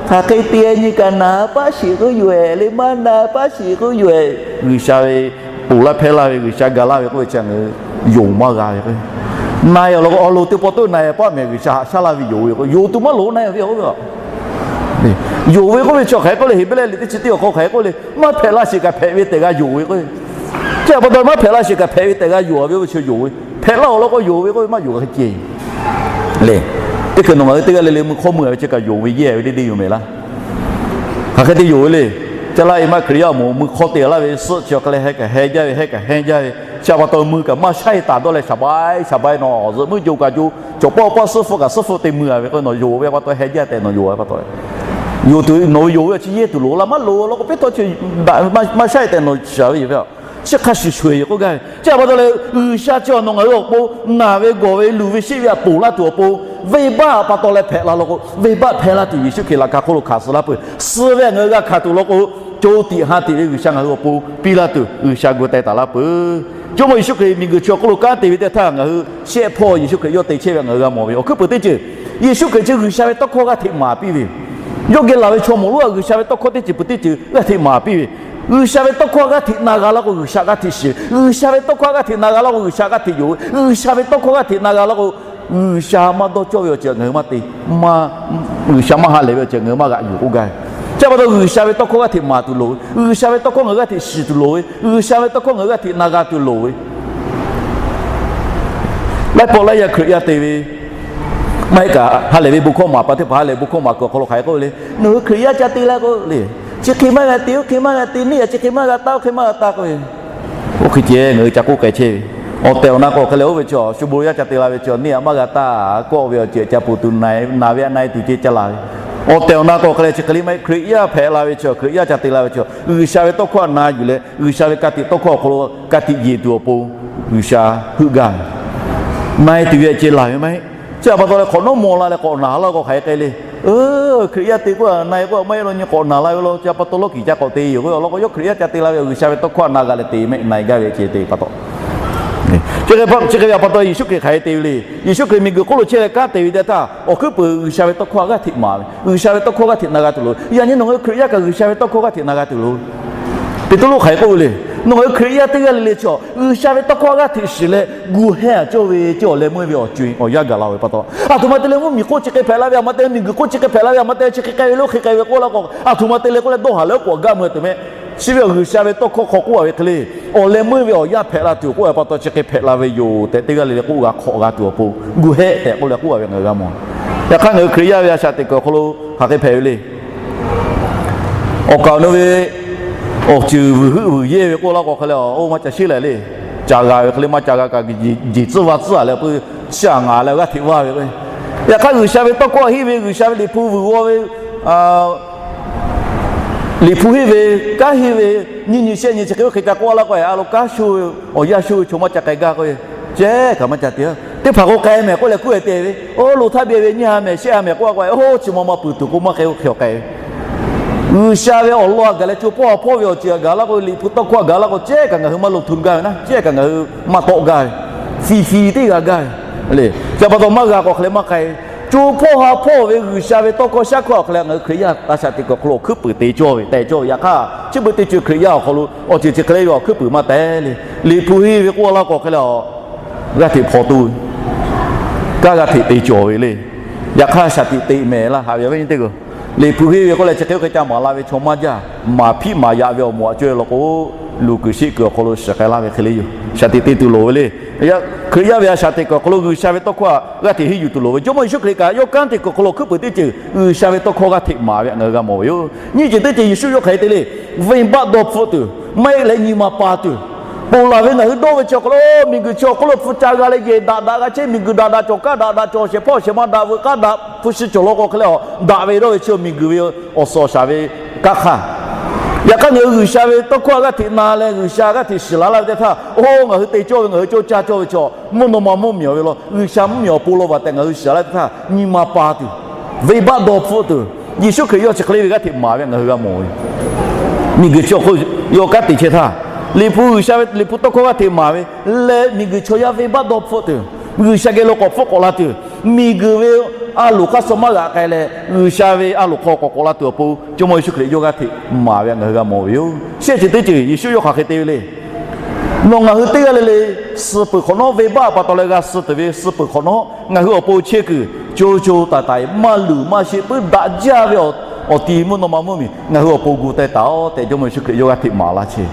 Hk'aˬ hk'e te a nyi kaꞈ naˬ paˆ shiˍ k'oˆ yoˬ-ehˍ le, maˇ naˬ paˆ shiˍ k'oˆ yoˬ-ehˍ. G'uiˬsha ve ponˬ laˇ hpehˇ laˇ ve, G'uiˬsha ga laˇ ve k'oˆ ve chi ngaˬ hui yonˍ maˇ g'a ve k'o, na-e awˬ lawn k'o, awˬ loˍ teˇ pawˆ toˆ na-e paˆ mehˍ G'uiˬsha haꞈ shaˉ laˇ ve yonˍ ve k'o, yonˍ tuˬ maˇ loˍ na-e ve k'o, yonˍ ve k'oˆ ve chi hk'aˬ hk'e k'oˆ le, Heˍbrehˇ liꞈ teˇ chi teˇ awˬ hk'aw hk'aˬ hk'e k'oˆ le, maˇ hpehꞈ la sheˍ kaꞈ hpehꞈ ve tehꞈ g'a yonˍ ve k'o, chi pa taw maˇ hpehꞈ la sheˍ kaꞈ hpehꞈ ve tehꞈ g'a yonˍ a ve k'oˆ ve chi yonˍ ve, hpehꞈ laˇ awˬ lawn k'o yonˍ ve k'oˆ ve maˇ yonˍ hk'e ceh le. Teˇ hkui nawˬ ngaˬ hui teˇ g'aˇ le le mui hk'awˇ mui a ve chi kaꞈ yonˍ ve yehˇ ve deˇ deˇ yoˬ mehˍ laˇ. Hk'aˬ hk'e te yonˍ ve le. Caˇ laˇ e maˇ Hkriꞈ yaˇ awˬ moˍ mui hk'awˇ te laˇ ve suhˆ chi hk'e leh heh kaꞈ heh jaˇ ve, heh kaꞈ heh jaˇ ve. Chi pa taw mui kaꞈ maˇ shaˉ e taˍ dawˇ leh shaˍ bai shaˍ bai nawˬ zuhꞈ muiˉ jo kaꞈ jo, cawˬ pawˆ pawˆ suhˆ hpfuhˆ kaꞈ suhˆ hpfuhˆ te mui a ve k'o, nawˬ yonˍ ve pa taw heh jaˇ tehꞈ nawˬ yonˍ ve pa taw, yonˍ tuˬ nawˬ ve yonˍ ve chi yehˇ tuˬ loˍ laˇ, maˇ loˍ law k'o, peˇ htawˇ chi maˇ shaˉ e tehꞈ nawˬ shaˍ ve yoˬ ve. Chi hk'a shuˍ shuˍ e k'oˆ gaˇ ve. Chi pa taw leh G'uiˬsha chi nawˬ ngaˬ hui awˬ pon naˬ ve gawˬ ve luˬ ve sheˆ ve htaꞈ ponˬ laˇ tuˬ awˬ pon, venˇbaˆ pa taw leh hpehꞈ la law k'o, venˇbaˆ hpehˇ laˇ tuˬ Yeˍsuˆ Hkriꞈ laꞈ ka hk'oˆ lo hkanˍ suh laˇ peuˬ. Suh ve htaꞈ ngaˬ hui g'a hkanˍ tuˬ law k'o, co tiꞈ ha tiꞈ ve G'uiˬsha ngaˬ hui awˬ pon piˇ laˇ tuˬ G'uiˬsha gu teh taˍ laˇ peuˬ. Jawˇmawˇ Yeˍsuˆ Hkriꞈ miˬguiˬ chi awˬ hk'oˆ lo kanˉ te ve teˇ htaˇ, ngaˬ hui shehˆ hpawˇ Yeˍsuˆ Hkriꞈ yawˇ te chehˇ ve ngaˬ hui g'a mawˬ ve awˬ hkuiˉ peuˬ teˇ ceuˬ, Yeˍsuˆ Hkriꞈ chi G'uiˬsha ve tawˇ hkawˇ g'aˇ hteꞈ maˍ piˇ ve yoˬ. Yawˇ geh laˬ ve chaw mawˬ lonˉ htaꞈ G'uiˬsha ve tawˇ hkawˇ teˇ ceuˬ peuˬ teˇ ceuˬ g'aˇ hteꞈ maˍ piˇ ve. G'uiˬsha ve tawˇ hkawˇ g'aˇ hteꞈ na g'a laˇ k'o, G'uiˬsha g'aˇ hteꞈ shiˍ ve. G'uiˬsha ve tawˇ hkawˇ g'aˇ hteꞈ na g'a laˇ k'o, G'uiˬsha g'aˇ hteꞈ yonˍ ve. G'uiˬsha ve tawˇ hkawˇ g'aˇ hteꞈ na g'a laˇ k'o, G'uiˬsha maˇ dawˇ cawˇ ve awˬ ceuˬ ngaˬ hui maˇ te, G'uiˬsha maˇ ha lehˬ ve awˬ ceuˬ ngaˬ hui maˇ g'aꞈ yuˬ k'oˆ gaˇ ve. Chi pa taw G'uiˬsha ve tawˇ hkawˇ g'aˇ hteꞈ maˍ tuˬ loˍ ve, G'uiˬsha ve tawˇ hkawˇ ngaˬ hui g'aˇ hteꞈ shiˍ tuˬ loˍ ve, G'uiˬsha ve tawˇ hkawˇ ngaˬ hui g'aˇ hteꞈ na g'a tuˬ loˍ ve. Laiˉ pawˆ laiˉ yaˇ Hkriꞈ yaˇ te ve, maˇ heˆ kaꞈ ha lehˬ ve bon hkawˇ maˍ pa teˇ hpaˍ ha lehˬ bon hkawˇ maˍ kuiˬ awˬ hk'aw lo hk'aˬ hk'e k'oˆ ve le. Nawˬ hui Hkriꞈ yaˇ ca te laˇ k'o le, Chi hk'e maˇ g'a te, oˇ hk'e maˇ g'a te, neˇ aꞈ chi hk'e maˇ g'a taˇ, oˇ hk'e maˇ g'a taˇ k'oˆ ve, oˇ hk'e ceh ngaˬ hui ca k'oˆ k'ai chehˇ ve. Awˬ tehˬ awˬ na k'o hk'e leh oˇ ve chi shu bon yaˇ ca te la ve chi neˇ aꞈ maˇ g'a taˇ kawˆ ve awˬ ceuˬ ca peuˬ tuˬ, naˬ ve aꞈ na-e tuˬ ceh ca laˬ ve. Awˬ tehˬ awˬ na k'o hk'e leh chi hk'e le maˇ heˆ, Hkriꞈ yaˇ hpehꞈ la ve chi, Hkriꞈ yaˇ ca te la ve chi, G'uiˬsha ve tawˇ hkawˇ aꞈ na yuˬ leh G'uiˬsha ve ka tiꞈ tawˇ hkawˇ awˬ hk'aw lo ka tiꞈ yeˬ tuˬ awˬ pon G'uiˬsha heuˆ gaˇ ve, na-e tuˬ ve ceh laˬ ve maˇ heˆ. Chi htaꞈ pa taw leh hk'awꞈ nawˉ maw la leh k'awꞈ naˬ laˇ k'o hk'aˬ hk'e k'ai le. Hkriꞈ yaˇ te k'oˆ a na-e k'oˆ a maˇ heˆ law, nyi k'awꞈ naˬ la ve law, chi pa taw lawˇ kiˍ ca k'awꞈ te yoˬ k'o, awˬ lawn k'o yawˇ Hkriꞈ yaˇ ca te la ve G'uiˬsha ve tawˇ hkawˇ aꞈ na g'a leh te maˇ heˆ, na-e gaˇ ve ceh te pa taw. Chi hk'e ve pa taw Yeˍsuˆ Hkriꞈ hk'aˬ hk'e te ve le. Yeˍsuˆ Hkriꞈ miˬguiˬ hk'oˆ lo chehˇ leh kanˉ te ve teˇ htaˇ awˬ hkuiˉ puiˍ G'uiˬsha ve tawˇ hkawˇ g'aˇ hteꞈ maˍ ve, G'uiˬsha ve tawˇ hkawˇ g'aˇ hteꞈ na g'a tuˬ loˍ. Yaꞈ nyi nawˬ ngaˬ hui Hkriꞈ yaˇ kaꞈ G'uiˬsha ve tawˇ hkawˇ g'aˇ hteꞈ na g'a tuˬ loˍ. Peˍtruˆ hk'aˬ hk'e k'oˆ ve le. Nawˬ ngaˬ hui Hkriꞈ yaˇ teˇ g'aˇ le le chaw G'uiˬsha ve tawˇ hkawˇ g'aˇ hteꞈ shiˍ leh gu hehˇ a cawˇ ve cawˇ awˬ leh meuˇ ve awˬ co-e awˬ yanˇ gaˬ la ve pa taw, aˬ htoꞈ ma te leh mvuhˇmiˬ hk'oˆ chi hk'e hpehꞈ la ve, aˬ htoꞈ ma te miˬguiˬ hk'oˆ chi hk'e hpehꞈ la ve, aˬ htoꞈ ma te chi hk'e k'ai ve lo hk'e k'ai ve k'oˆ laˇ k'o, aˬ htoꞈ ma te leh k'oˆ leh dawˇ haˍ leh oˉ k'oˍ gaˇ mui tuˬ meh. Chi ve awˬ G'uiˬsha ve tawˇ hkawˇ hk'aw k'oˆ a ve hk'e le, awˬ leh meuˇ ve awˬ yanˇ hpehꞈ la tuˬ k'oˆ ve pa taw chi hk'e hpehꞈ la ve yoˬ tehꞈ teˇ g'aˇ le le k'oˆ g'a hk'awꞈ g'a tuˬ awˬ pon gu hehˇ tehꞈ k'oˆ leh k'oˆ a ve ngaˬ hui g'a mawˬ. Yaꞈ hk'aˇ ngaˬ hui Hkriꞈ yaˇ ve a shaꞈ teꞈ kuiˬ awˬ hk'aw lo hk'aˬ hk'e hpehꞈ ve le. Awˬ kaˍ awˬ nu ve awˬ ceuˬ vuiˬ heuˆ vuiˬ yehˇ ve k'oˆ laˇ k'o hk'e leh, oˇ maˇ ca sheˉ lehˬ le. Ca g'a ve hk'e le maˇ ca g'a kaꞈ jeˬ tcuhˇ va tcuhˇ a leh pui chi a ngaˬ leh g'aˇ hteꞈ vaˇ ve k'o, yaꞈ hk'aˇ G'uiˬsha ve tawˇ hkawˇ henˇ ve, G'uiˬsha ve Liꞈ hpu vuiˬ g'aw ve, Liꞈ hpu henˇ ve, kanˉ henˇ ve, nyiˇ nyi shehˆ nyi chi hk'e oˇ hk'e ca k'oˆ laˇ k'o, a lo kanˉ sho ve, awˬ yanˇ sho ve chaw maˇ ca k'ai gaˇ k'o, cehˉ kaꞈ maˇ ca te. Teˇ hpaˍ k'o k'ai mehˍ k'oˆ leh kuˉ e te ve, oˇ lo htaˇ beh ve nyiˇ ha mehˍ shehˆ ha mehˍ k'oˆ a k'o, oˇ chi ma ma puiˬ tuˬ k'o maˇ k'ai oˇ hk'e awˬ k'ai ve. G'uiˬsha ve awˬ lawn a gaˬ leh co hpawˇ ha hpawˇ ve awˬ ceuˬ a gaˬ laˇ k'o, Liꞈ hpu tawˇ hkawˇ a gaˬ laˇ k'o, cehˉ kaꞈ ngaˬ hui maˇ lo htu gaˇ ve naˉ, cehˉ kaꞈ ngaˬ hui maˇ tawˆ gaˇ ve, fiˍ fiˍ teˇ g'a gaˇ ve le. Chi pa taw maˇ g'a k'o hk'e leh maˇ k'ai ve. Co hpawˇ ha hpawˇ ve G'uiˬsha ve tawˇ hkawˇ shaˉ hkawˇ awˬ hk'e leh ngaˬ hui Hkriꞈ yaˇ a shaꞈ teꞈ kuiˬ awˬ hk'aw lo awˬ hkuiˉ puiˍ te cawˇ ve tehꞈ cawˇ ve. Yaꞈ hk'aˇ chi beuꞈ teˇ ceuˬ Hkriꞈ yaˇ awˬ hk'aw lo awˬ ceuˬ chi hk'e le ve awˬ hkuiˉ puiˍ maˇ tehꞈ le. Liꞈ hpu henˇ ve k'oˆ laˇ k'o hk'e leh, g'aˇ hteꞈ hpaw toˇ ve, kanˉ g'aˇ hteꞈ te cawˬ ve le. Yaꞈ hk'aˇ shaˍ tiꞈ te mehˍ laˇ haꞈ ve awˬ viˉ nyi teˇ hpaˍ-oˬ, Liꞈ hpu henˇ ve k'oˆ leh chi hk'e oˇ hk'e ca maˍ la ve chaw maˇ jaˇ. Maˍ hpiˆ maˍ yaꞈ ve awˬ moˍ aꞈ cawˇ ve law k'o, luˬ kuiˬ sheˆ kuiˬ awˬ hk'aw lo shiˍ k'ai laˇ ve hk'e le yoˬ. Shaˍ tiꞈ te tuˬ loˍ ve le. Hkriꞈ yaˇ ve a shaꞈ teꞈ kuiˬ awˬ hk'aw lo G'uiˬsha ve tawˇ hkawˇ g'aˇ hteꞈ henˇ yuˬ tuˬ loˍ ve. Jawˇmawˇ Yeˍsuˆ Hkriꞈ kaꞈ yawˇ kanˉ te kuiˬ awˬ hk'aw lo awˬ hkuiˉ puiˍ teˇ ceuˬ G'uiˬsha ve tawˇ hkawˇ g'aˇ hteꞈ maˍ ve htaꞈ ngaˬ hui g'a mawˬ ve yoˬ. Nyiˇ ceuˬ teˇ ceuˬ Yeˍsuˆ yawˇ hk'aˬ hk'e te le. Venˇbaˆ dawˇ hpfuhˆ tuˬ, maˇ heˆ leh nyi ma pa tuˬ, ponˬ laˬ ve ngaˬ hui dawˇ ve chi awˬ hk'aw lo miˬguiˬ chi awˬ hk'oˆ lo hpu ca g'a leh yehˬ daꞈ daꞈ g'a chehˇ, miˬguiˬ daꞈ daꞈ cawˬ, kanˉ daꞈ daꞈ cawˬ, shehˍ hpawˇ shehˍ ma daꞈ, veuꞈ k'aˉ daꞈ, hpu shi cawˬ law k'o hk'e leh a daꞈ ve dawˇ ve chi miˬguiˬ ve awˬ suhˍ awˬ shaˍ ve kanˉ hk'aˇ. Yaꞈ hk'aˇ ngaˬ hui G'uiˬsha ve tawˇ hkawˇ g'aˇ hteꞈ na leh G'uiˬsha g'aˇ hteꞈ shiˍ laˬ laˇ ve teˇ htaˇ, oˇ ngaˬ hui te cawˇ ve, ngaˬ hui cawˇ caˇ cawˇ ve chaw mvuhˇ naw ma mvuhˇmiˬ ve law, G'uiˬsha mvuhˇmiˬ awˬ pon law baˬ tehꞈ ngaˬ hui shiˍ laˇ ve teˇ htaˇ, nyi ma pa tuˬ, venˇbaˆ dawˇ hpfuhˆ tuˬ, Yeˍsuˆ Hkriꞈ yawˇ chi hk'e le ve g'aˇ hteꞈ maˍ ve htaꞈ ngaˬ hui g'a mawˬ ve. Miˬguiˬ chi awˬ hk'oˆ yawˇ kanˉ te chehˇ htaˇ, Liꞈ hpu G'uiˬsha ve Liꞈ hpu tawˇ hkawˇ g'aˇ hteꞈ maˍ ve leh miˬguiˬ chaw yaˇ venˇbaˆ dawˇ hpfuhˆ tuˬ, G'uiˬsha geh lo k'awꞈ hpfuhˆ k'awꞈ la tuˬ, miˬguiˬ ve a loˍ hk'aˇ suh maˇ g'aꞈ k'ai leh G'uiˬsha ve a loˍ hk'aw k'awꞈ k'awꞈ la tuˬ awˬ pon Jawˇmawˇ Yeˍsuˆ Hkriꞈ yawˇ g'aˇ hteꞈ maˍ ve htaꞈ ngaˬ hui g'a mawˬ ve yoˬ. Shehˆ ceuˬ teˇ ceuˬ Yeˍsuˆ yawˇ hk'aˬ hk'e te ve le. Nawˬ ngaˬ hui teˇ g'aˇ le le suh peuˬ hk'awꞈ nawˉ, venˇbaˆ pa taw leh g'a suh tuˬ ve suh peuˬ hk'awꞈ nawˉ, ngaˬ hui awˬ pon chehˇ kuiˬ co co taiˍ taiˍ maˇ luˬ maˇ sheˆ puiˉ daꞈ jaˇ ve awˬ ti mvuhˇ naw ma mvuhˇmiˬ ngaˬ hui awˬ pon gu teh taˍ-oꞈ tehꞈ Jawˇmawˇ Yeˍsuˆ Hkriꞈ yawˇ g'aˇ hteꞈ maˍ laˇ chehˇ ve.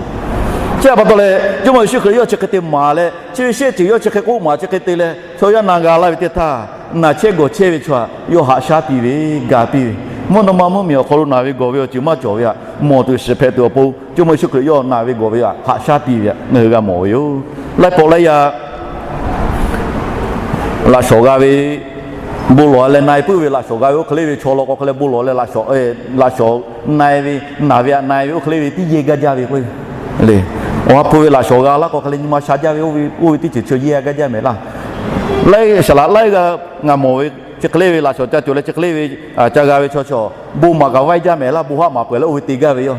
Chi htaꞈ pa taw leh Jawˇmawˇ Yeˍsuˆ Hkriꞈ yawˇ chi hk'e te maˍ leh, chi ve shehˆ ceuˬ yawˇ chi hk'e k'oˆ maˍ chi hk'e te leh chaw yaˇ na g'a laˇ ve teˇ htaˇ, naˬ chehˇ gawˬ chehˇ ve chaw htaꞈ yawˇ haꞈ shaˉ piˇ ve, ga piˇ ve, mvuhˇ naw ma mvuhˇmiˬ awˬ hk'aw lo naˬ ve gawˬ ve awˬ ceuˬ maˇ cawˬ ve htaꞈ mawˬ tuˬ shiˍ hpehꞈ tuˬ awˬ pon Jawˇmawˇ Yeˍsuˆ Hkriꞈ yawˇ naˬ ve gawˬ ve htaꞈ haꞈ shaˉ piˇ ve htaꞈ ngaˬ hui g'a mawˬ ve yoˬ. Laiˉ pawˆ laiˉ yaˇ laꞈ shawˍ g'a ve, bon lawˬ leh na-e puiˉ ve laꞈ shawˍ g'a ve oˇ hk'e le ve chaw law k'o hk'e leh bon lawˬ leh laꞈ shawˍ, laꞈ shawˍ na-e ve, naˬ ve htaꞈ na-e ve oˇ hk'e le ve tiˉ yehˇ gaˇ jaˇ ve k'o le. Awˬ ha hpu ve laꞈ shawˍ g'a laˇ k'o hk'e leh nyi ma sha jaˇ ve oˇ ve tiˉ ceuˬ chi yehˇ gaˇ jaˇ mehˍ laˇ. Laiˉ shaˍ laꞈ laiˉ g'a ngaˬ mawˬ ve chi hk'e le ve laꞈ shawˍ ca cawˬ leh chi hk'e le ve ca g'a ve chaw chaw bon maˍ kaꞈ vaiˇ jaˇ mehˍ laˇ, bon haˆ maˍ peuˬ leh oˇ ve te gaˇ ve yoˬ.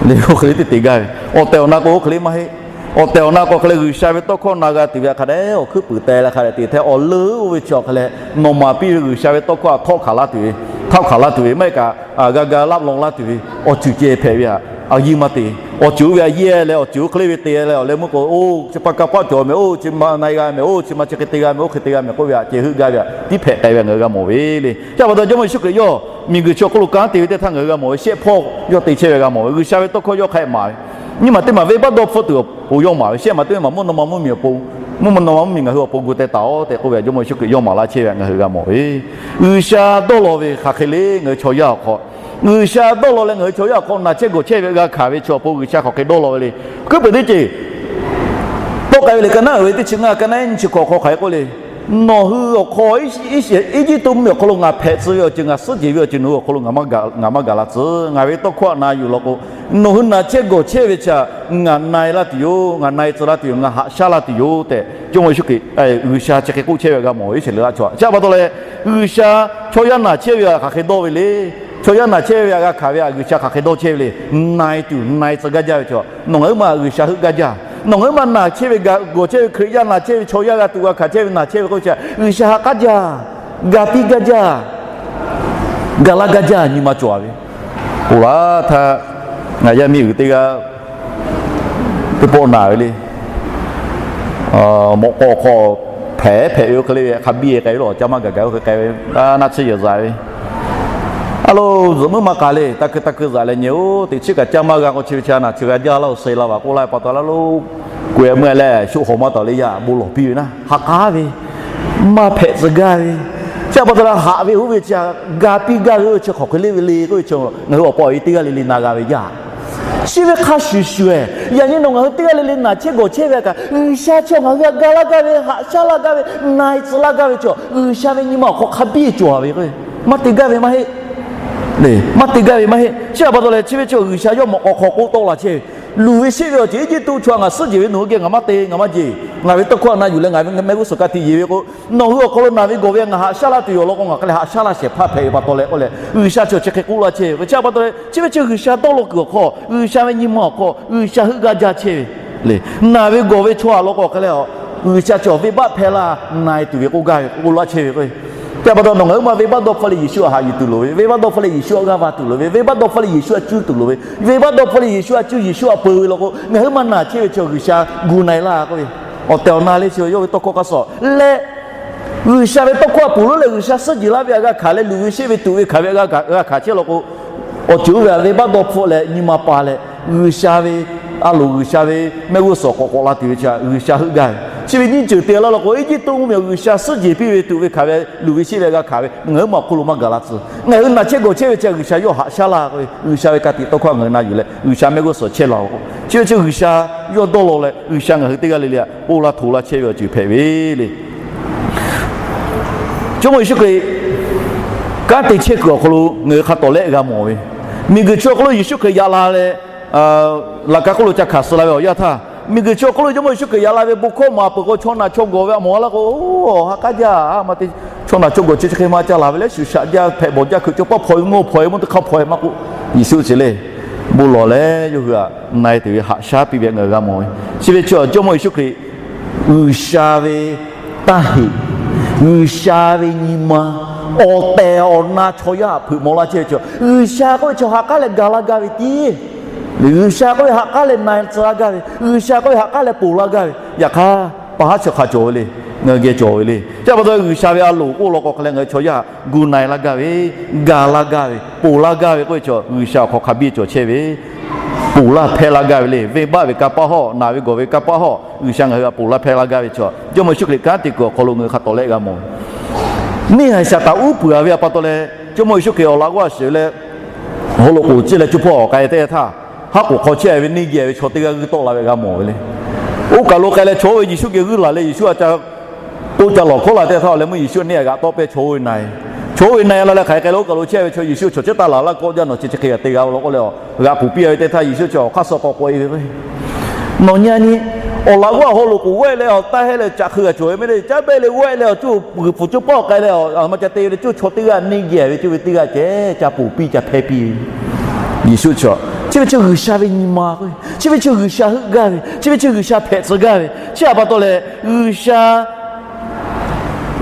Le oˇ hk'e le teˇ te gaˇ ve, awˬ tehˬ awˬ na k'o oˇ hk'e le maˇ heˆ. Awˬ tehˬ awˬ na k'o hk'e leh G'uiˬsha ve tawˇ hkawˇ na g'a tuˬ ve htaꞈ hk'a dehꞈ awˬ hkuiˉ puiˍ teh leh hk'a dehꞈ te htaˇ awˬ leuˉ oˇ ve chi awˬ hk'e leh nawˬ maˍ piˇ ve G'uiˬsha ve tawˇ hkawˇ htaꞈ htawˆ hkanˍ laˇ tuˬ ve, htawˆ hkanˍ laˇ tuˬ ve maˇ heˆ kaꞈ g'a ga laˆ lawˬ laˇ tuˬ ve awˬ ceuˬ ceh hpehꞈ ve htaꞈ a yiˇ maˇ te. Awˬ ceuˬ oˇ ve htaꞈ yehˇ leh awˬ ceuˬ oˇ hk'e le ve te leh awˬ leh meuˇ k'o, oˇ chi pa ka paˆ cawˬ mehˍ, oˇ chi ma na-e g'a mehˍ, oˇ chi ma chi hk'e te g'a mehˍ, oˇ hk'e te g'a mehˍ k'oˆ ve htaꞈ ceh heuˆ gaˇ ve htaꞈ tiˉ hpehꞈ k'ai ve htaꞈ ngaˬ hui g'a mawˬ ve le. Chi pa taw Jawˇmawˇ Yeˍsuˆ Hkriꞈ yawˇ miˬguiˬ chi awˬ hk'oˆ lo kanˉ te ve teˇ htaˇ ngaˬ hui g'a mawˬ ve shehˆ hpawˇ yawˇ te chehˇ ve g'a mawˬ ve. G'uiˬsha ve tawˇ hkawˇ yawˇ hk'a dehꞈ maˍ ve, nyiˇ maˬ teˇ maˬ venˇbaˆ dawˇ hpfuhˆ tuˬ awˬ pon yawˇ maˍ ve, shehˆ maˬ teˇ maˬ mvuhˇ naw ma mvuhˇmiˬ awˬ pon, mvuhˇ naw ma mvuhˇmiˬ ngaˬ hui awˬ pon gu teh taˍ-oꞈ tehꞈ k'oˆ ve htaꞈ Jawˇmawˇ Yeˍsuˆ Hkriꞈ yawˇ maˍ laˇ chehˇ ve htaꞈ ngaˬ hui g'a mawˬ ve. G'uiˬsha dawˇ law ve hk'aˬ hk'e le ngaˬ hui chaw yaˇ awˬ hk'aw G'uiˬsha dawˇ law leh ngaˬ hui chaw yaˇ awˬ hk'aw naˬ chehˇ gawˬ chehˇ ve g'a hkanˍ ve chaw awˬ pon G'uiˬsha hk'aˬ hk'e dawˇ law ve le. Hkui peuˬ teˇ ceuˬ tawˆ k'ai ve le, ka naˉ uiˍ ve teˇ chi ngaˇ, ka naˉ nyiˇ chi hkawꞈ hk'aw hk'aˬ hk'e k'oˆ le. Nawˬ hui awˬ hk'aw Eˇjiˇtuꞈ mvuhˇmiˬ awˬ hk'aw lo ngaˬ hpehꞈ tcuh ve awˬ ceuˬ, ngaˬ suhˉ jeˬ ve awˬ ceuˬ nawˬ hui awˬ hk'aw lo ngaˬ maˇ gaˬ la tcuh. Ngaˬ ve tawˇ hkawˇ htaꞈ na yuˬ law k'o, nawˬ hui naˬ chehˇ gawˬ chehˇ ve chi ngaˬ na-e laˇ tuˬ yoˬ, ngaˬ na-e tcuh laˇ tuˬ yoˬ, ngaˬ haꞈ shaˉ laˇ tuˬ yoˬ tehꞈ Jawˇmawˇ Yeˍsuˆ Hkriꞈ, G'uiˬsha chi hk'e k'oˆ chehˇ ve g'a mawˬ Iˉsaˍreˍlaˆ chaw. Chi pa taw leh, G'uiˬsha chaw yaˇ naˬ chehˇ ve htaꞈ hk'aˬ hk'e dawˇ ve le. Chaw yaˇ naˬ chehˇ ve htaꞈ g'a hkanˍ ve htaꞈ G'uiˬsha hk'aˬ hk'e dawˇ chehˇ ve le. Na-e tuˬ na-e tcuh gaˇ jaˇ ve chaw, nawˬ ngaˬ hui ma G'uiˬsha heuˆ gaˇ jaˇ. Nawˬ ngaˬ hui ma naˬ chehˇ ve gawˬ chehˇ ve Hkriꞈ yaˇ naˬ chehˇ ve chaw yaˇ g'a tuˬ g'a hkanˍ chehˇ ve naˬ chehˇ ve k'oˆ ve chi G'uiˬsha haꞈ k'aˉ jaˇ, ga piˇ gaˇ jaˇ, gaˬ laˇ gaˇ jaˇ nyi ma cawˬ-a ve. K'oˆ laˇ htaˇ, ngaˬ yaˇ miˇ uiˍ teˇ g'aˇ teˇ pawˆ naˬ ve le. Mawꞈ k'aw hk'aw hpehꞈ hpehꞈ ve oˇ hk'e le ve, hk'a biˇ k'ai ve lawˬ, caˇ maˇ gaˬ gaˬ oˇ hk'e k'ai ve, naˆ tsuhˇ yehˬ zaꞈ ve. A lo, zuhꞈ muiˉ maˇ k'a le, taˇ keu taˇ keu zaꞈ leh nyi-oˬ, teꞈ chiˉ kaꞈ caˇ maˇ g'a k'o chi ve chi naˬ chi g'a jaˇ laˇ-oˬ, suh la vaˬ k'oˆ laˇ ve pa taw laˇ lo, k'oꞈ-e meuˇ leh shu hawˬ maˇ tawˍ le yaˇ bon lawˬ piˇ ve naˆ, ha k'aˉ ve, maˇ hpehꞈ tcuh gaˇ ve, chi pa taw leh haꞈ ve oˇ ve chi ga piˇ gaˇ ve oˇ ve chi hk'aˬ hk'e le ve le k'oˆ ve chi, ngaˬ hui awˬ pa awˬ e teˇ g'aˇ le le na g'a ve yaˇ. Chi ve hk'a shuˍ shuˍ-e, yaꞈ nyi nawˬ ngaˬ hui teˇ g'aˇ le le naˬ chehˇ gawˬ chehˇ ve htaꞈ kaꞈ, G'uiˬsha chi ngaˬ hui htaꞈ ga laˇ gaˇ ve, haꞈ shaˉ laˇ gaˇ ve, na-e tcuh laˇ gaˇ ve chi, G'uiˬsha ve nyi ma awˬ hk'aw hk'a biˇ cawˬ-a ve k'o, maˇ te gaˇ ve maˇ heˆ. Maˇ te gaˇ ve maˇ heˆ. Chi htaꞈ pa taw leh chi ve chi G'uiˬsha yawˇ mawꞈ k'aw hk'aw k'oˆ tawˆ la chehˇ ve, luˬ ve sheˆ ve awˬ ceuˬ Eˇjiˇtuꞈ chaw ngaˬ suhˉ jeˬ ve nawˬ hui geh ngaˬ maˇ te, ngaˬ maˇ jeˬ. Ngaˬ ve tawˇ hkawˇ htaꞈ na yuˬ leh ngaˬ ve mehˆ g'uˇ suhˍ ka tiꞈ yeˬ ve k'o, nawˬ hui awˬ hk'aw lo naˬ ve gawˬ ve ngaˬ haꞈ shaˉ laˇ tuˬ yoˬ law k'o, ngaˬ hk'aˬ leh haꞈ shaˉ laˇ shehˍ hpaˇ hpehꞈ ve pa taw leh k'oˆ leh, G'uiˬsha chi awˬ chi hk'e k'oˆ laˇ chehˇ ve. Chi htaꞈ pa taw leh chi ve chi G'uiˬsha dawˇ law kuiˬ awˬ hk'aw, G'uiˬsha ve nyi ma awˬ hk'aw G'uiˬsha heuˆ gaˇ jaˇ chehˇ ve le. Naˬ ve gawˬ ve chaw htaꞈ law k'o hk'aˬ leh, G'uiˬsha chi awˬ venˇbaˆ hpehˇ laˇ, na-e tuˬ ve k'oˆ gaˇ ve k'oˆ laˇ chehˇ ve k'o, chi pa taw nawˬ ngaˬ hui ma venˇbaˆ dawˇ hpfuhˇ leh Yeˍsuˆ htaꞈ haꞈ yuˬ tuˬ loˍ ve, venˇbaˆ dawˇ hpfuhˇ leh Yeˍsuˆ htaꞈ g'aˇ va tuˬ loˍ ve, venˇbaˆ dawˇ hpfuhˇ leh Yeˍsuˆ htaꞈ cuˇ tuˬ loˍ ve, venˇbaˆ dawˇ hpfuhˇ leh Yeˍsuˆ htaꞈ cuˇ, Yeˍsuˆ htaꞈ peu ve law k'o, ngaˬ hui ma naˬ chehˇ ve chi G'uiˬsha gu na-e laˇ k'oˆ ve, awˬ tehˬ awˬ na le chi yawˇ ve tawˇ hkawˇ hk'a suhˍ leh, G'uiˬsha ve tawˇ hkawˇ htaꞈ ponˬ leuˉ leh G'uiˬsha suhˉ jeˬ laˇ ve htaꞈ g'a hkanˍ leh, luˬ ve sheˆ ve tuꞈ ve hkanˍ ve htaꞈ g'a hkanˍ chehˇ law k'o, awˬ ceuˬ oˇ ve htaꞈ venˇbaˆ dawˇ hpfuhˇ leh nyi ma pa leh, G'uiˬsha ve, a loˍ G'uiˬsha ve mehˆ g'uˇ suhˍ k'awꞈ k'awꞈ la tuˬ ve chi G'uiˬsha heuˆ gaˇ ve. Chi ve nyiˇ ceuˬ te laˇ law k'o, Eˇjiˇtuꞈ mvuhˇmiˬ G'uiˬsha suhˉ jeˬ piˇ ve tuꞈ ve hkanˍ ve luˬ ve sheˆ ve htaꞈ g'a hkanˍ ve ngaˬ hui ma awˬ hk'oˆ lo maˇ gaˬ la tcuh. Ngaˬ hui naˬ chehˇ gawˬ chehˇ ve chi G'uiˬsha yawˇ haꞈ shaˉ laˇ k'oˆ ve, G'uiˬsha ve ka tiꞈ tawˇ hkawˇ htaꞈ ngaˬ hui na yuˬ leh G'uiˬsha mehˆ g'uˇ suhˍ chehˇ laˇ-oˬ k'o, chi ve chi G'uiˬsha yawˇ dawˇ law leh G'uiˬsha ngaˬ hui teˇ g'aˇ le le htaꞈ k'oˆ laˇ hto laˇ chehˇ ve awˬ ceuˬ hpehꞈ ve le. Jawˇmawˇ Yeˍsuˆ Hkriꞈ kanˉ te chehˇ kuiˬ awˬ hk'aw lo ngaˬ hui hk'a tawˍ lehˆ g'a mawˬ ve, miˬguiˬ chi awˬ hk'aw lo Yeˍsuˆ Hkriꞈ yaꞈ la leh, laꞈ ka hk'oˆ lo ca hkanˍ suh la ve awˬ yanˇ htaˇ, miˬguiˬ chi awˬ hk'aw lo Jawˇmawˇ Yeˍsuˆ Hkriꞈ yaꞈ la ve bon hkawˇ maˍ peuˬ k'o, chaw naˬ chaw gawˬ ve htaꞈ mawˬ laˇ k'o, ha k'aˉ jaˇ, a ma te, chaw naˬ chaw gawˬ chi chi hk'e ma ca laˬ ve leh, shuˍ shaꞈ jaˇ, hpehꞈ bawˬ jaˇ, hkui cawˇ paˇ hpaw ve mawˇ hpaw ve mawˇ teˇ hk'aˇ hpaw ve maˇ k'oˆ, Yeˍsuˆ chi le, bon lawˬ leh yawˇ hui htaꞈ na-e tuˬ ve haꞈ shaˉ piˇ ve htaꞈ ngaˬ hui g'a mawˬ ve. Chi ve chi Jawˇmawˇ Yeˍsuˆ Hkriꞈ G'uiˬsha ve taˇ heꞈ, G'uiˬsha ve nyi ma, awˬ tehˬ awˬ na chaw yaˇ htaꞈ hpeuꞈ maw laˇ chehˇ ve chaw, G'uiˬsha k'oˆ ve chaw ha k'aˉ leh ga laˇ gaˇ ve tiˉ, G'uiˬsha k'oˆ ve ha k'aˉ leh na-e tcuh laˇ gaˇ ve, G'uiˬsha k'oˆ ve ha k'aˉ leh ponˬ laˇ gaˇ ve, yaꞈ hk'aˇ pa haˉ chi hk'a cawˬ ve le, ngaˬ hui geh cawˬ ve le. Chi pa taw G'uiˬsha ve a loˍ k'oˆ law k'o hk'a leh ngaˬ hui chaw yaˇ gu na-e laˇ gaˇ ve, ga laˇ gaˇ ve, ponˬ laˇ gaˇ ve k'oˆ ve chaw, G'uiˬsha awˬ hk'aw hk'a biˇ cawˬ chehˇ ve, ponˬ laˇ hpehˇ laˇ gaˇ ve le. Venˇbaˆ ve kanˇ paˆ hawˇ, naˬ ve gawˬ ve kanˇ paˆ hawˇ, G'uiˬsha ngaˬ hui htaꞈ ponˬ laˇ hpehˇ laˇ gaˇ ve chaw, Jawˇmawˇ Yeˍsuˆ Hkriꞈ kanˉ te kuiˬ awˬ hk'aw lo ngaˬ hui hk'a tawˍ lehˆ g'a mawˬ. Neˇ haiˬ Saˍtanˍ uˉ peunˍ-a ve htaꞈ pa taw leh, Jawˇmawˇ Yeˍsuˆ Hkriꞈ awˬ laꞈ g'awˇ a shiˍ leh, haw loꞈ k'oˍ ciˇ leh cuˇ hpawˇ k'ai teˇ htaˇ, haˉ k'oˍ hk'aw chehˇ ve neˇ geh ve chaw teˇ g'aˇ g'uiˇ tawˆ la ve g'a mawˬ ve le. Oˇ kaˬ lo k'ai leh chaw oˇ ve Yeˍsuˆ geh g'uiˇ laˬ leh Yeˍsuˆ a ca k'oˆ ca lawˬ hkawˉ la teˇ htaˇ leh meuˇ Yeˍsuˆ neˇ haiˬ g'aꞈ tawˆ pehˇ chaw oˇ ve na-e, chaw oˇ ve na-e la leh hk'aˬ hk'e k'ai lo oˇ kaˬ lo chehˇ ve chaw Yeˍsuˆ chaw chehˇ taˇ laˬ laˇ kawˆ jaˇ, nawˬ chi chi hk'e g'a te g'a ve law k'oˆ leh, g'aꞈ k'oˍ piˇ-a ve teˇ htaˇ Yeˍsuˆ chi awˬ hk'aˇ suh k'awꞈ k'oꞈ-e ve k'o, nawˬ nyi a nyi, awˬ laꞈ g'awˇ a haw loꞈ k'oˍ g'awehˆ leh awˬ taˇ hehˇ leh caꞈ hk'eu g'a cawˬ ve mehˍ le. Caˉ behˆ leh g'awehˆ leh awˬ cuˇ g'uiˬ pfuhˍ cuˇ pawˆ k'ai leh a ma ca te ve le, cuˇ chaw teˇ g'aˇ neˇ geh ve cuˇ ve teˇ g'aˇ ceh ca ponˬ piˇ ca hpehˇ piˇ ve. Yeˍsuˆ chi, chi ve chi G'uiˬsha ve nyi ma k'o, chi ve chi G'uiˬsha heuˆ gaˇ ve, chi ve chi G'uiˬsha hpehꞈ tcuh gaˇ ve. Chi htaꞈ pa taw leh G'uiˬsha